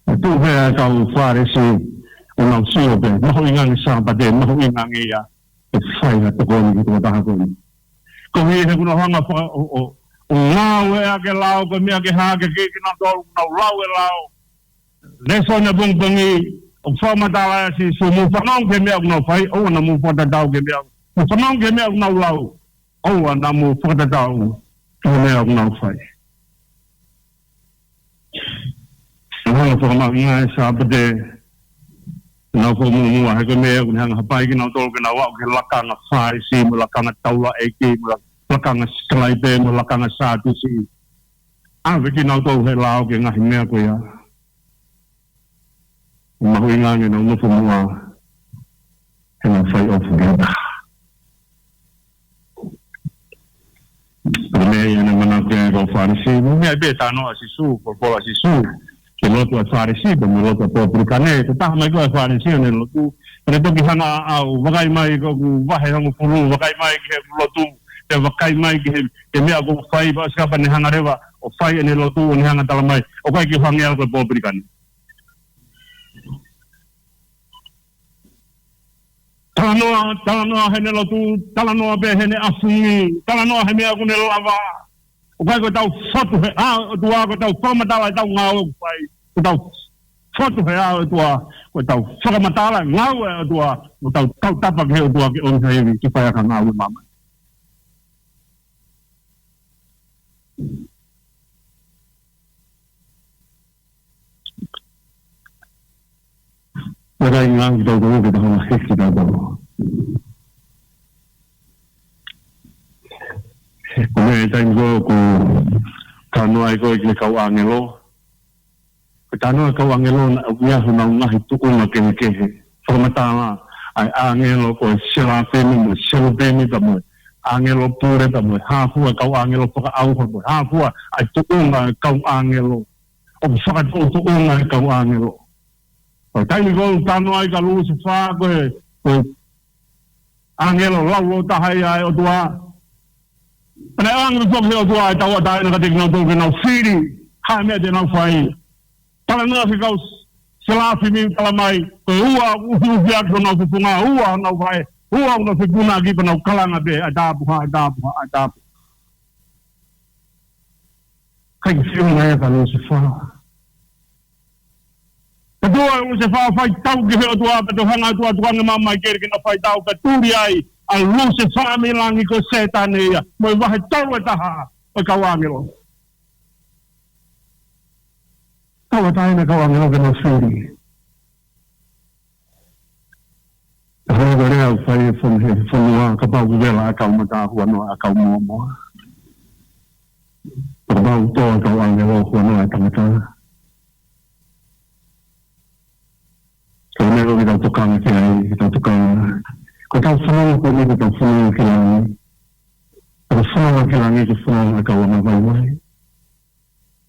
ʻE tuʻu pē ʻa e kau Fālesi ʻo nau sio pē, mahuʻinga ange Sāpate, mahuʻinga ange ia, ʻe fai ha tokoni ki he tokotaha ko eni. Koeʻuhi he kuo nau hanga faka-, ʻo, ʻo, ʻo ngāueʻaki e lao, ko e meʻa ke hā, ke kei kinautolu, nau lau e lao. Lēsoni ʻapongipongi, ʻoku fakamatala ʻe Sīsū, mou fanongo ki he meʻa ʻoku nau fai, ʻoua naʻa mou fakatatau ki he meʻa, mou fanongo ki he meʻa ʻoku nau lau, ʻoua naʻa mou fakatatau ki he meʻa ʻoku nau fai. Naʻe hanga ʻo fakamahuʻingaʻi e Sāpate, nau fakamuʻomuʻa, he ko e meʻa ʻoku ne hanga ʻo hapai kinautolu ke nau aʻu ki he lakanga Fālesi, mo e lakanga taulaʻeiki, mo e lakanga sikalaipe, mo e lakanga Sātusi. ʻAve kinautolu he lao ki he ngaahi meʻa ko ia. Mahuʻinga ange nau nofo muʻa he nau fai ʻofa ki he taha. Ko e meʻa ia naʻe manako ki ai e kau Fālesi, mo e meʻa pē talanoa ʻa Sīsū, folofola ʻa Sīsū, ki he lotu ʻa e Fālesi, pea mo e lotu ʻa e pōpilikane, ko e taha mai ko ē ʻa e Fālesi ʻo ne lotu, ʻo ne toki hanga ʻo vakai mai ko ʻeku vahe hongofulu, vakai mai ki heʻeku lotu, pea vakai mai ki he, ki he meʻa ʻoku ou fai, pea ʻosi kapau ne hanga leva ʻo fai ʻene lotu, ʻo ne hanga ʻo talamai, ʻoku ʻikai ke u hangē au ko e pōpilikane. Talanoa, talanoa heʻene lotu, talanoa pē heʻene ʻafungi, talanoa he meʻa ʻoku ne lava. ʻOku ʻikai ko ʻetau fotu he ʻao ʻo e ʻOtua, ko ʻetau fakamatala ʻetau ngāue ʻoku fai. Ko ʻetau fotu he ʻao ʻo e ʻOtua, ko ʻetau fakamatala e ngāue ʻa e ʻOtua, ko ʻetau tautapa ki he ʻOtua ke ʻomi ha ivi ke fai ʻaki e ngāue ʻa māmani. Naʻe ʻikai ngāue kitautolu ke tau hanga ʻo hiki kitautolu. Ko e meʻa he taimi ko ē ʻoku talanoa ai ko ē ki he kau ʻāngelo. Ko e talanoa ki he kau ʻāngelo naʻe ʻi ai honau ngaahi tuʻunga kehekehe. Fakamatala ʻa e ʻāngelo ko e selafimi mo e selupimi pea mo e ʻāngelo pule pea mo e hā fua e kau ʻāngelo fakaʻauha mo e hā fua ʻa e tuʻunga e kau ʻāngelo. ʻOku fakatuʻutuʻunga e kau ʻāngelo. Ko e taimi ko ē ʻoku talanoa ai kia Lusefā, ko e, ko e ʻāngelo laulōtaha ia ʻa e ʻOtua. Pea naʻe ʻoange foki ʻe he ʻOtua ʻa e tauʻatāina kiate kinautolu ke nau fili ha meʻa te nau fai. Talanoa ki he kau selāfimi, talamai ko e ua ʻoku ʻufiʻufi ʻaki honau fofonga, ua honau vaʻe, ua ʻoku nau fepuna ʻaki pea nau kalanga pē, ʻAi tāpuhā, ʻai tāpuhā, ʻai tāpuhā. ʻIkai ke fiu mai ia kia Lusefā. Ka tuʻu ʻa Lusefā ʻo faitau ki he ʻOtua, pea toe hanga ʻe he ʻOtua ʻo tukuange mai ʻa Maikeli ke na faitau, pea tuli ai ʻa Lusefā mei langi, ko Sētane ia, mo e vahe tolu ʻe taha ʻo e kau ʻāngelo. Tauʻatāina e kau ʻāngelo ke nau fili. Ka ko e lea ʻoku fai ʻe he fon-, he fonua, kapau ʻoku vela ʻa e kau matahuanoa ʻa e kau mōmoa, kapau ʻoku tō ʻa e kau ʻāngelo ʻo huanoa e tangata. Ko e meʻa ʻoku tau tokanga ki ai, ke tau tokanga. Ko ʻetau fononga ko eni, ko ʻetau fononga ki langi. Ko e fononga ki langi, ko e fononga ʻa e kau angavaivai.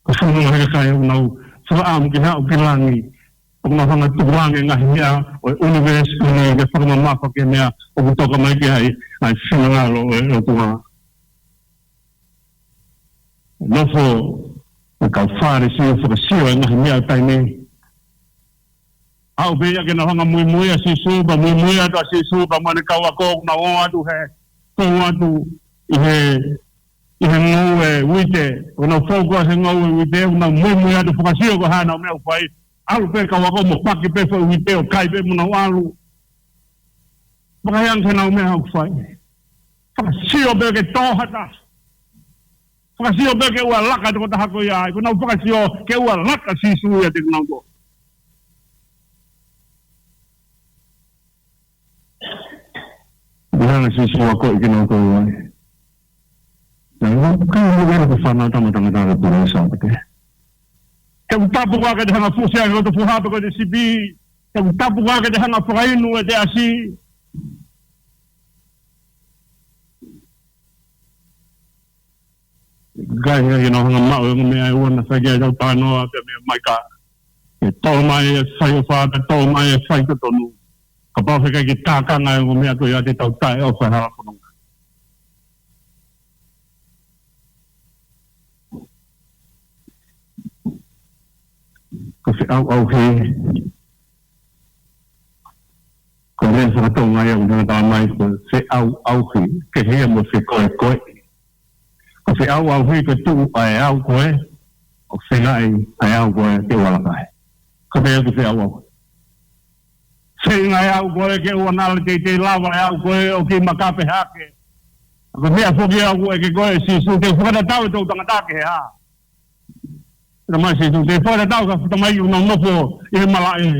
Ko e fononga ʻa e kakai ʻoku nau fakaʻamu ke haʻu ki langi, ʻoku nau hanga ʻo tukuange e ngaahi meʻa ʻo e ʻunivēsi ko eni ke fakamamafa ki he meʻa ʻoku toka mai ki ai ʻa e finangalo ʻo e ʻOtua. Nofo e kau Fālesi ʻo fakasio e ngaahi meʻa ʻo e taimi ni. Aʻu pē ia ke nau hanga ʻo muimui ʻa Sīsū, pea muimui atu ʻa Sīsū pea mo ʻene kau ako, ʻoku nau ō atu he, ō atu ʻi he, ʻi he ngoue uite, ʻoku nau fou ko ē he ngoue uite, ʻoku nau muimui atu ʻo fakasio ko e hā ʻenau meʻa ʻoku fai. ʻAlu pē kau ako mo paki pē foʻi uite ʻo kai pē mo nau ʻalu. Fakaʻeange ki heʻenau meʻa ʻoku fai. Fakasio pē ke tō ha taha. Fakasio pē ke ʻoua ʻe laka e tokotaha ko ia, ʻa ia ʻoku nau fakasio ke ʻoua ʻe laka ʻa Sīsū ʻiate kinautolu. Naʻe hanga ʻe Sīsū ʻo akoʻi kinautolu ai. Naʻe ʻikai ke ʻi ai ha fānau tamatangata ʻo e puleʻanga Sāpate. He ʻoku tapu koā ke te hanga ʻo fusi ʻa e loto fuha pe ko e sipi? He ʻoku tapu koā ke te hanga ʻo fakainu ʻete ʻasi? ʻIkai ke nau hanga ʻo maʻu e ongo meʻa ʻe ua naʻe fai ki ai ʻetau talanoa pē mei Maika. Ke toʻo mai e fai ʻofa, ke toʻo mai e fai totonu. Kapau he ʻikai ke tākanga e ongo meʻa ko ia, te tau taʻeʻofa he hala fononga. Ko e feʻauʻauhi. Ko e lea faka-Tonga ia ʻoku hanga ʻo talamai ko e feʻauʻauhi, kehe ia mo e fekoekoeʻi. Ko e feʻauʻauhi ko e tuʻu ʻa e au ko ē, ʻo fengaʻi ʻa e au ko ē ke ʻoua ʻe laka ai. Ko e meʻa ia ko e feʻauʻauhi. Feinga e au ko ē ke ʻoua naʻa teitei lava e au ko ē ʻo kiʻi makape hake. Ko e meʻa foki ia ʻoku ʻeke ko ē ʻe Sīsū, te u fakatatau e toʻutangata ki he hā? Talamai ʻe Sīsū, te u fakatatau ki he kau tamaiki ʻoku nau nofo ʻi he malaʻe.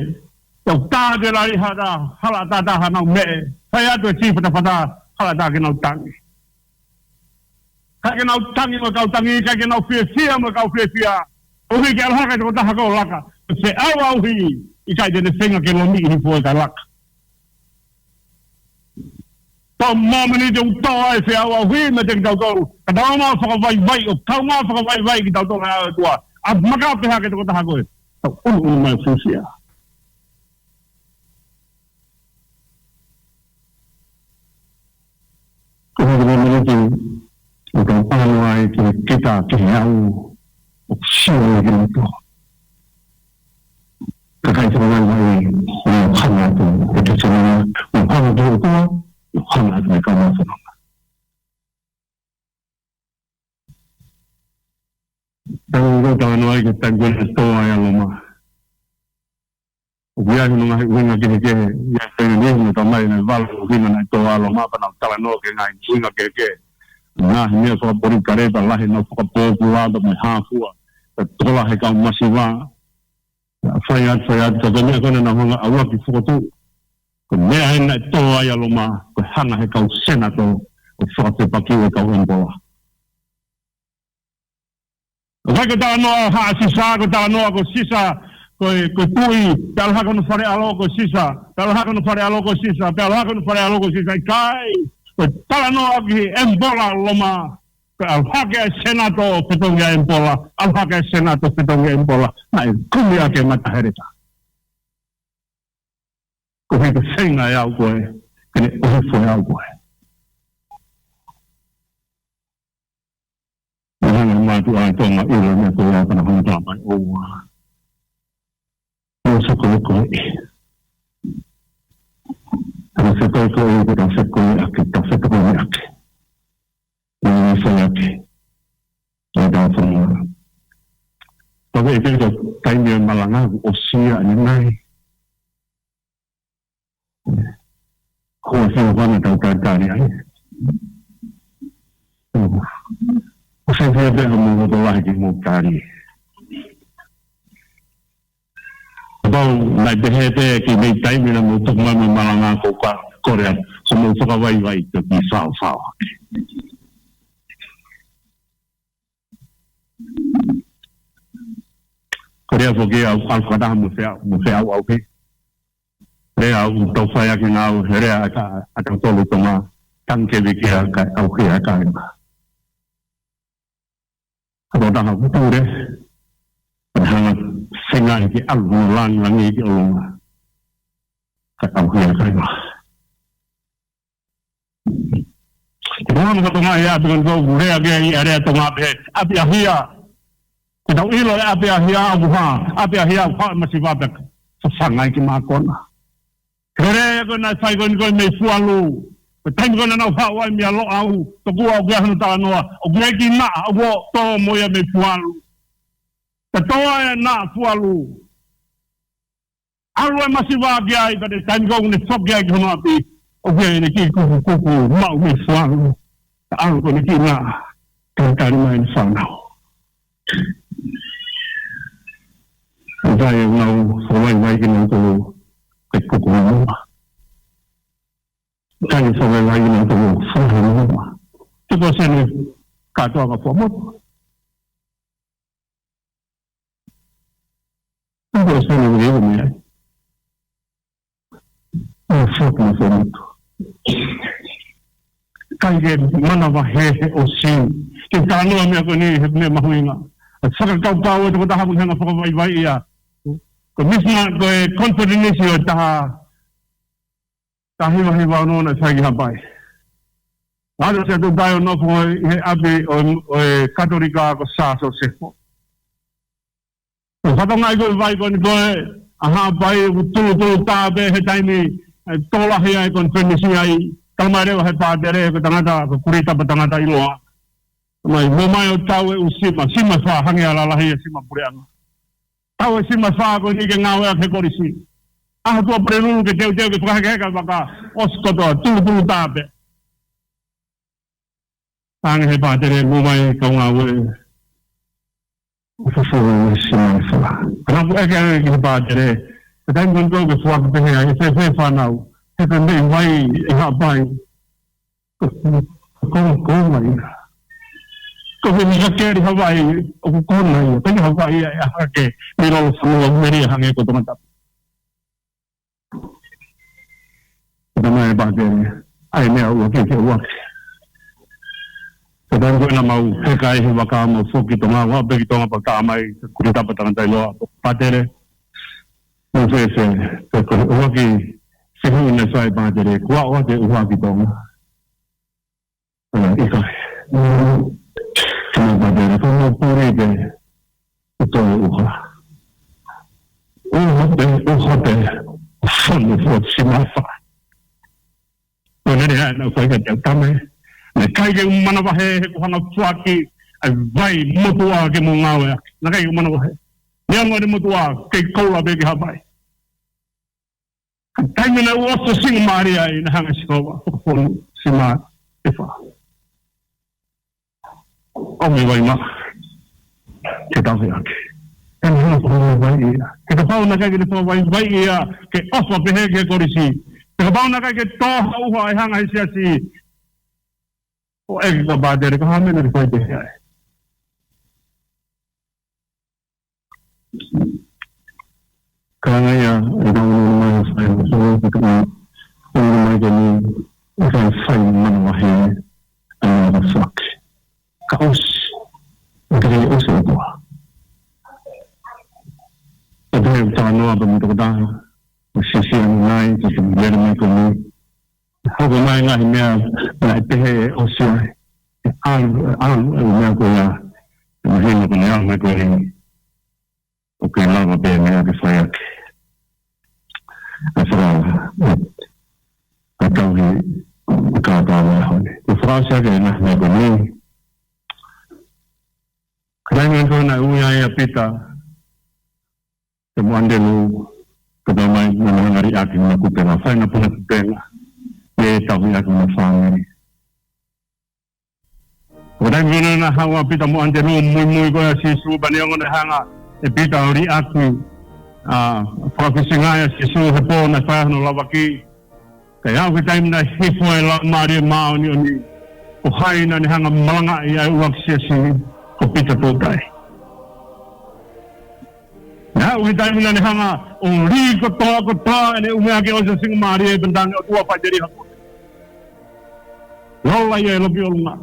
Te u tā atu e lali hala, hala ʻatā ʻatā haʻanau meʻe. Fai atu e tī fatafata hala ʻatā ke nau tangi. ʻIkai ke nau tangi mo e kau tangi, ʻikai ke nau fiefia mo e kau fiefia. ʻOku ʻikai ke ʻalu hake e tokotaha ko ē ʻo laka. Feʻauʻauhi, ʻikai te ne feinga ke lomiʻi hifo ʻo laka. Ko e mōmeniti ʻoku tō ai e feʻauʻauhi meiate kitautolu, ka tau ō mai ʻo fakavaivai, ʻo tau ō mai ʻo fakavaivai kitautolu he ʻao ʻo e ʻOtua, ʻa e makape hake e tokotaha ko ē, tau ʻunuʻunu mai ʻo fiefia. Ko e mōmeniti ʻoku tau ō ai ke kita ki he au ʻoku sio ai kinautolu. Kakai fakavaivai, ʻoku hanga atu e te semana, ʻoku hanga atu e ʻOtua, ʻoku hanga atu e kau fononga. Tau ō ʻo talanoa ai ki he taimi ko ē naʻe tō ai ʻa Loma. ʻOku ʻi ai hono ngaahi ʻuhinga kehekehe, ʻi ai e taimi ʻoku talamai naʻe valu ʻuhinga naʻe tō ai ʻa Loma, pea nau talanoa ki he ngaahi ʻuhinga kehekehe. Ngaahi meʻa fakapolitikale, pea lahi ʻenau fakapōpula, pea mo e hā fua, pea tokolahi e kau masiva. Fai atu, fai atu, ka ko e meʻa ko ē naʻa nau hanga ʻo ʻalu ki he fokotuʻu. Ko e meʻa ē naʻe tō ai ʻa Loma, ko e hanga ʻe he kau senatō ʻo fakafepakiʻi e kau ʻemipola. ʻIkai ko e talanoa ʻo haʻa Sisa, ko e talanoa ko Sisa, ko e, ko e tuʻi, pea ʻalu hake hono fale ʻalo ko Sisa, pea ʻalu hake hono fale ʻalo ko Sisa, pea ʻalu hake hono fale ʻalo ko Sisa, ʻikai. Ko e talanoa ki he ʻemipola Loma, ko e ʻalu hake e senatō fetongi ʻa e ʻemipola, ʻalu hake e senatō fetongi ʻa e ʻemipola, naʻe kumi ʻaki e mataheleta. Ko e feinga ʻe au ko ē, ke ne ʻohifo ʻe au ko ē. Naʻe hanga ʻe he mātuʻa ʻi Tonga ʻo ʻilo e meʻa ko ia, pea na hanga ʻo talamai ʻoua. Tau fekoekoeʻi. Tau fekoekoeʻi, tau fekoekoeʻaki, tau fekoekoeʻaki. Naʻe fai ʻaki ʻa e tau fonua. Pea ko e taimi ʻo e malanga kuo ʻosi ia ʻanenai. Ko e feinga ʻa e tau talitali ai. ʻOku ou fiefia pē ʻi hoʻomou loto lahi ke mou tali. Kapau naʻe pehē pē ki he taimi naʻa mou tuku mai mo e malanga ko ka Korea, ko hoʻomou fakavaivai toki faofao. Ko e lea foki ʻa e ʻalu fakataha mo e feʻau, mo e feʻauʻauhi. Lea ʻoku tau fai ʻaki ngāue, he lea ʻa e ka, ʻa e tau tolu Tonga, tangi ke viki ʻa e ka, ʻauhi ʻa e kāinga. Ka tau taha pule, ʻe hanga singa ke ʻalu mo langilangi ki ʻolunga. Ka ʻauhi ʻa e kāinga. Ko e hā mo e Tonga ia, ʻa e pē ko eni ʻoku lea ki ai ʻa e lea Tonga pē, ʻapiʻahia. Ke tau ʻilo e ʻapiʻahia ʻoku hā, ʻapiʻahia ʻoku hā e masiva pē, sasangai ki mākona. Ko e lea ko ē naʻe fai ko eni ko ē mei Fualu. Ko e taimi ko ē naʻa nau haʻu ai mei ʻa Loʻau, tokua ʻoku ʻi ai hano talanoa, ʻoku ʻi ai e kiʻi naʻa, ʻoku tō mo ia mei Fualu. Ka tō ai e naʻa Fualu. ʻAlu e masiva ki ai, pea ko e taimi ko ē ʻoku ne foki ai ki hono ʻapi, ʻoku ʻi ai ʻene kiʻi kukukuku maʻu mei Fualu. Ka ʻalu ko eni ki na, ka tali mai ʻene fānau. ʻOku ʻi ai ʻenau fakavaivai kinautolu, ke kuku maʻu. ʻOku ʻi ai e fakavaivai kinautolu, fakavaivai maʻu. Te ko sene kātoa ka fua motu. Ko e sene ʻoku ʻi ai. ʻA e foki mo e foki. ʻIkai ke manavahē he ʻosi. Ke talanoa meʻa ko eni he meʻa mahuʻinga. ʻA e fakakaukau ʻa e tokotaha ʻoku ne hanga fakavaivai ia. Ko e misi na ko e conference ʻo e taha, taha hiva hiva ono naʻe fai ki Haʻapai. Naʻe ʻalu ʻa Siaʻatoutai ʻo nofo ʻi he ʻapi ʻo, ʻo e Katolika ko Sā Sosefo. Ko e fatongia ko ē ʻo e vai ko eni ko ē ʻa Haʻapai ʻoku tulutulu tā pē he taimi ʻe tō lahi ai e konifelenisi ai, talamai leva ʻe he pātele ko e tangata, ko e kulī tapa tangata ʻiloa. Mai, mou ō mai ʻo tau e ʻū sima, sima ʻe fā hangē ʻa e lalahi ʻa e sima puleʻanga. Tau e sima ʻe fā ko eni ke ngāueʻaki he kolisi. ʻAho Tuʻapulelulu ke teuteu ke fakahekeheka e vaka, ʻosi kotoa, tulutulu tā pē. Hanga ʻe he pātele, mou ō mai kau ngāue. ʻO fufulu e sima ʻe fā. Ka naʻa ku ʻeke ange ki he pātele, ko e taimi ko eni ʻoku ke foaki pehē ai, ʻe fēfē e fānau, he ko e meʻi vai ʻi Haʻapai. Ko, ko, ko mai. Ko e meʻi hake ʻi Hawaiʻi, ʻoku ko mai, ko e Hawaiʻi ʻe hake, mei lolofonua, mei lia hangē ko Tongatapu. Talamai ʻe he pātele, ʻai meʻa ʻuluaki ke ʻuluaki. Ko e taimi ko ē naʻa mau heka ai he vaka mau foki ki Tonga, ʻoua pē ki Tonga pea talamai, kulī tapa tangata ʻiloa, pātele, mou fēfē, ko e ʻuluaki fehuʻi naʻe fai ʻe he pātele, kuo aʻu ʻa e ʻuluaki ki Tonga. ʻA, ʻikai. Ko e pātele, ko e mau puli pē, ʻo toe ʻuha. ʻUha pē, ʻuha pē, fonu fo sima ʻe fā. Ko e lele ʻa e naʻe fai kiate au, tama ē. Naʻe ʻikai ke u manavahē he ʻoku ou hanga ʻo foaki ʻa e vai motuʻa ke mou ngāueʻaki. Naʻe ʻikai ke u manavahē. Neongo ʻene motuʻa, kei koula pē ki Haʻapai. Taimi naʻe ʻosi singa mālie ai, naʻe hanga ʻe Sihova ʻo fakafonu sima ʻe fā. ʻOmi vai maʻa. Ke tauhi ʻaki. Ke ne hanga ʻo fakavaivai ia. He kapau naʻe ʻikai ke ne fakavaivai ia, ke ʻofa pehē ki he kolisi. He kapau naʻe ʻikai ke tō ha ʻuha ʻe hanga ʻe he siasi ʻo ʻeke ki he pātele, ko e hā e meʻa naʻe fai pehē ai. Ka ʻi ai ʻa e kau ʻunuʻunu mai ʻo fai ʻo fai ʻo fai ʻo fai mai ke ni ʻe fai fai manavahē ʻa e fak. Ka ʻosi, ʻe te kei ʻosi ʻa e ʻOtua. ʻE te kei talanoa pē mo e tokotaha. ʻo sisi ʻanenai, ko e lele mai ko eni. Hoko mai ngaahi meʻa naʻe pehē ʻe ʻOsia. ʻAlu, ʻalu, ʻalu meʻa ko ia. ʻE mahino ko ʻene ʻalu mai ko eni. ʻOku ʻikai lava pē meʻa ke fai ʻaki. ʻA e faka-, ʻa e tauhi ʻa e kātoa mai honi. ʻE fakaʻosi ʻaki ʻa e ngaahi meʻa ko eni. Ko e taimi ko ē naʻe ui ai ʻa Pita, pea mo ʻAnitelū, ka tau mai naʻa nau hanga ʻo liʻaki ʻenau kupenga, fai ʻenau puna kupenga, ʻe tauhi ʻaki ʻenau fāmili. Ko e taimi ko ē naʻe haʻu ʻa Pita mo ʻAnitelū, muimui ko ē ʻa Sīsū, pea neongo naʻe hanga ʻe Pita ʻo liʻaki, ʻa, fakafisingaʻi ʻa Sīsū he pō naʻe fai ai hono lavaki. Kae aʻu ki he taimi naʻe hifo ai e Laumālie Māʻoniʻoni, ko hai naʻa ne hanga ʻo malangaʻi ʻa e ʻuluaki siasi? Ko Pita Toutai. Naʻe aʻu ki he taimi naʻa ne hanga ʻo lī kotoa kotoa ʻene ʻumeʻaki ʻo e siasi mālie pea tangi ʻOtua, faʻiteliha koe. Lola ia ʻi loki ʻolunga.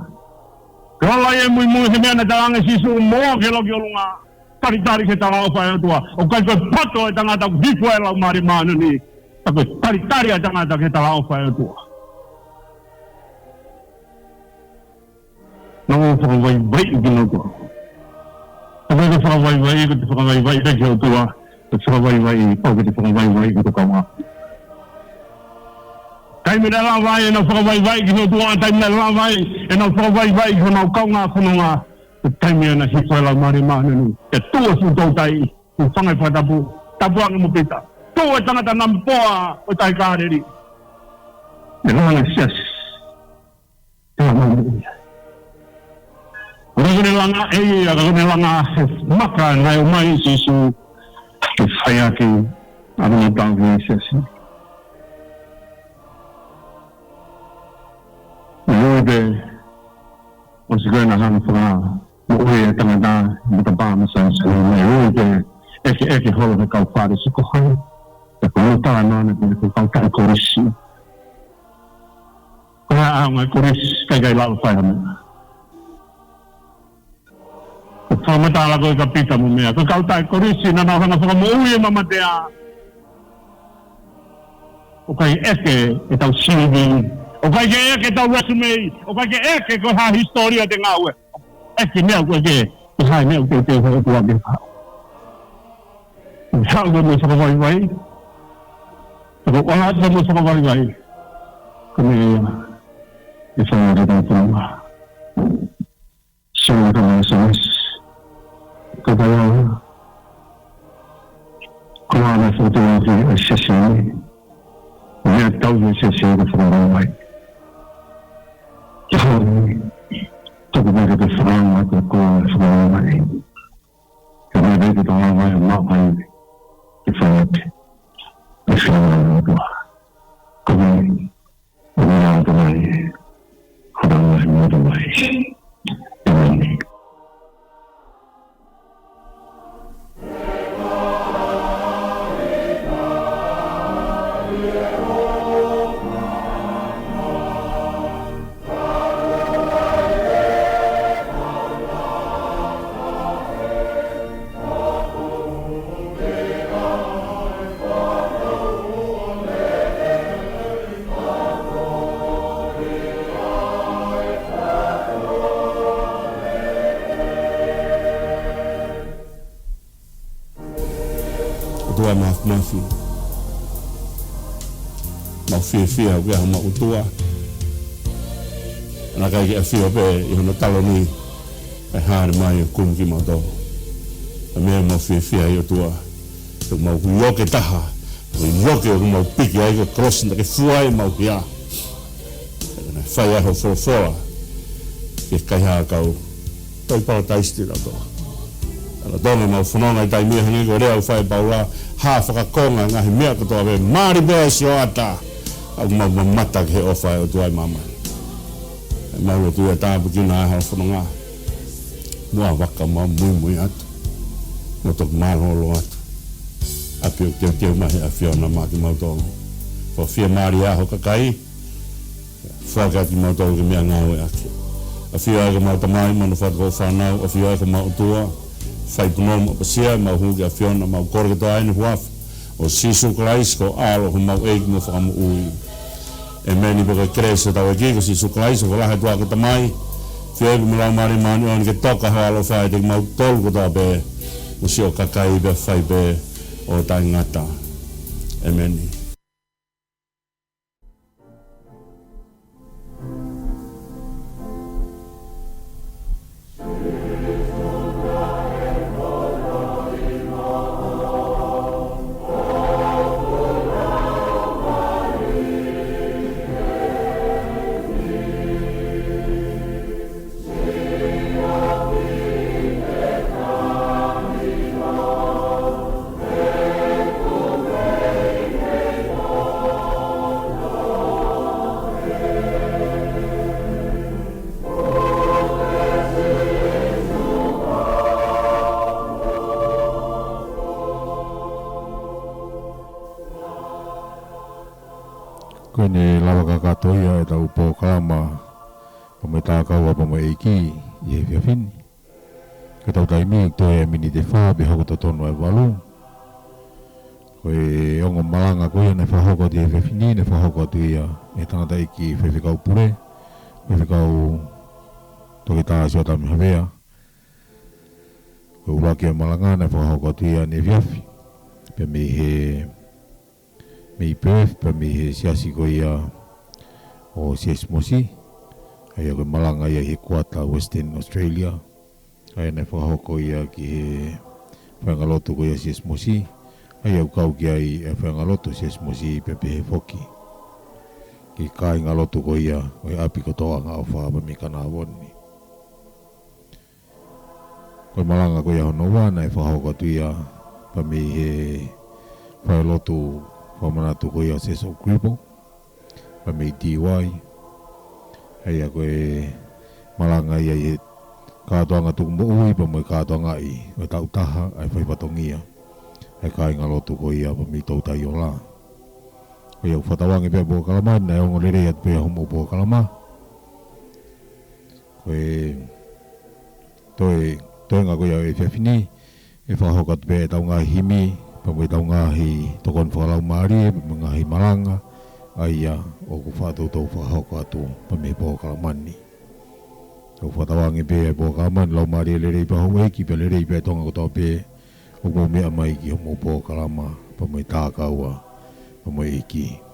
Lola ia ʻi muimui he meʻa naʻe talaange ʻe Sīsū, mou ō ki loki ʻolunga. Talitali ki he talaʻofa ʻa e ʻOtua. ʻOku ʻikai ko e poto ʻo e tangata ʻoku hifo ai e Laumālie Māʻoniʻoni, ka ko e talitali ʻa e tangata ki he talaʻofa ʻa e ʻOtua. Naʻa nau fakavaivaiʻi kinautolu. ʻOku ʻikai ko e fakavaivaiʻi, ko e fakavaivaiʻi pē ki he ʻOtua. Ko e fakavaivaiʻi, ʻoku ʻikai ko e fakavaivaiʻi ki ho kaungā. Taimi naʻe lava ai ʻenau fakavaivaiʻi ki he ʻOtua, taimi naʻe lava ai ʻenau fakavaivaiʻi ki honau kaungā fononga, ko e taimi ia naʻe hifo ai e Laumālie Māʻoniʻoni. Pea tuʻu ʻa Sīsū Toutai, ʻo fangai fakatapu, tapu ange mo Pita. Tuʻu e tangata namba foa ʻo e tahi Kāleli. ʻE langa e siasi. Pea mau moʻui ai. ʻOku ʻikai ko ʻene langa ʻe ia, ka ko ʻene langa he maka naʻe ʻomai ʻe Sīsū ke fai ʻaki ʻa hono tauhi e siasi. Naʻe ui pē, ʻosi ko ē naʻa ne hanga ʻo fakamoʻui e tangata he matapā mo Saione, naʻe ui pē, ʻeke, ʻeke holo he kau Fālesi ko hai. Pea ko hono talanoa naʻe pehē ko e kau taʻekolisi. Ko e hā e ʻaonga e kolisi, ʻikai ke lava fai ha meʻa. Ko e fakamatala ko ē kia Pita mo meʻa. Ko e kau taʻekolisi naʻa nau hanga ʻo fakamoʻui e mamatea. ʻOku ʻikai ʻeke ʻetau C V. ʻOku ʻikai ke ʻeke ʻetau resume. ʻOku ʻikai ke ʻeke ko e hā e hisitōlia ʻetau ngāue. ʻEke meʻa ʻoku ʻeke, ko e hā e meʻa ʻoku teuteu ʻe he ʻOtua ke fai. ʻE haʻu mo e fakavaivai. Ko e ʻoatu mo e fakavaivai. Ko e meʻa ia ʻe fai ʻaki ʻetau fononga. Sio atu mo e S M S. Ko e taha ia. Ko e ʻuhinga foʻou ʻa e siasi ni. Meʻa tau ʻi he siasi ni ko e fakavaivai. Ke hau ni. Tuku mai ke te fakavaivai ko e ko e fakavaivai. Ke meʻa pē ke tau vaivai ʻo maʻu ai ke fai ʻaki e finangalo ʻo e ʻOtua. Ko e meʻa ʻoku ʻi ai ʻa e ʻOtua mai, ko e ʻOtua mai, ʻOtua mai. ʻĒmeni. ʻOtua Māfimafi, mau fiefia ʻoku ʻi ai homau ʻOtua. Naʻe ʻikai ke ʻafio pē ʻi hono taloni, kae hāʻele mai ʻo kumi kimautolu. Ko e meʻa ʻoku mau fiefia ai ʻOtua, ʻoku mau ioke taha, ʻoku ioke ʻoku mau piki ai ko e kolosi naʻa ke fua ai ʻemau hia. Naʻe fai ai hoʻo folofola ki he kaihaʻa ʻo e kau Toi Palataisi Tui Lotoloto. Lolotonga ʻemau fononga ʻi he taimi ni, hangē ko e lea ʻoku fai ʻe Paula, hā fakakonga e ngaahi meʻa kotoa pē, mali pē ʻa e sioʻata, ʻoku mau mamata ki he ʻofa ʻa e ʻOtua ʻi māmani. ʻOku mau lotu ia, tāpuekina ʻa hoʻo fononga. Muʻa ʻa e vaka, mau muimui atu, mau toki mālōlō atu. ʻApio teuteu mai he ʻAfiona maʻa kimautolu. Fakafiemālieʻi ho kakai. Foaki ʻa kimautolu ke meʻangāueʻaki. ʻAfio ʻa homau tamai mo hono fatu ko e fānau, ʻafio ʻa homau ʻOtua, fai punou mo ʻapasia ʻemau hū ki he ʻAfiona, mau kole kotoa ʻi he huafa ʻo Sīsū Kalaisi ko e ʻAlo homau ʻEiki mo Fakamoʻui. ʻEmeni. Pea ko e kelesi ʻa hotau ʻEiki ko Sīsū Kalaisi, ʻofa lahi ʻa e ʻOtua ko e Tamai, feohi mo e Laumālie Māʻoniʻoni ke toka ho ʻaloʻofa ʻiate kimautolu kotoa pē, mo siʻo kakai pea fai pē ʻo taʻengata. ʻEmeni. Ko ʻene lava kakato ia ʻetau polokalama pea mo e Tākaua pea mo e ʻEiki ʻi he efiafi ni. Ko ʻetau taimi ʻoku toe miniti ʻe fā pea hoko totonu ʻa e valu. Ko e ongo malanga ko ia naʻe fakahoko atu he efiafi ni, naʻe fakahoko atu ia ʻe he tangataʻeiki faifekau pule, Faifekau Toketā Siaosi Tami Havea. Ko e ʻuluaki ʻo e malanga naʻe fakahoko atu ia ʻaneefiafi, pea mei he mei Perth, pea mei he siasi ko ia ʻo Siasi Mosi. ʻA ia ko e malanga ia ʻi he kuata Western Australia. ʻA ia naʻe fakahoko ia ki he faʻahinga lotu ko ia Siasi Mosi. ʻA ia ʻoku kau ki ai ʻa e faʻahinga lotu Siasi Mosi pea pehē foki ki he kāinga lotu ko ia ʻo e ʻapi ko Toʻanga ʻOfa pea mei Kanavoni. Ko e malanga ko ia hono ua naʻe fakahoko atu ia pea mei he falelotu fakamanatu ko ia Siasi ʻo Greville, pea mei Dee Why. ʻA ia ko e malanga ia ʻi he kātoanga tuku moʻui pea mo e kātoangaʻi ʻo e taʻu taha ʻa e fai fatongia ʻa e kāinga lotu ko ia pea mei Toutai Ola. Ko ia ʻoku fakatauange pē ʻa e polokalama ni naʻe ongo lelei atu pē ʻa hoʻomou polokalama. Ko e toe, toenga ko ia ʻo e efiafi ni, ʻe fakahoko atu pē ʻetau ngaahi himi, pea mo ʻetau ngaahi tokoni fakalaumālie, pea mo e ngaahi malanga, ʻa ia ʻoku faʻa toutou fakahoko atu pea mei he polokalama ni. ʻOku fakatauange pē ʻa e polokalama ni laumālie lelei pē ʻa houʻeiki, pea lelei pē ʻa Tonga kotoa pē ʻoku mou meʻa mai ki hoʻomou polokalama pea mo e Tākaua pea mo e ʻEiki.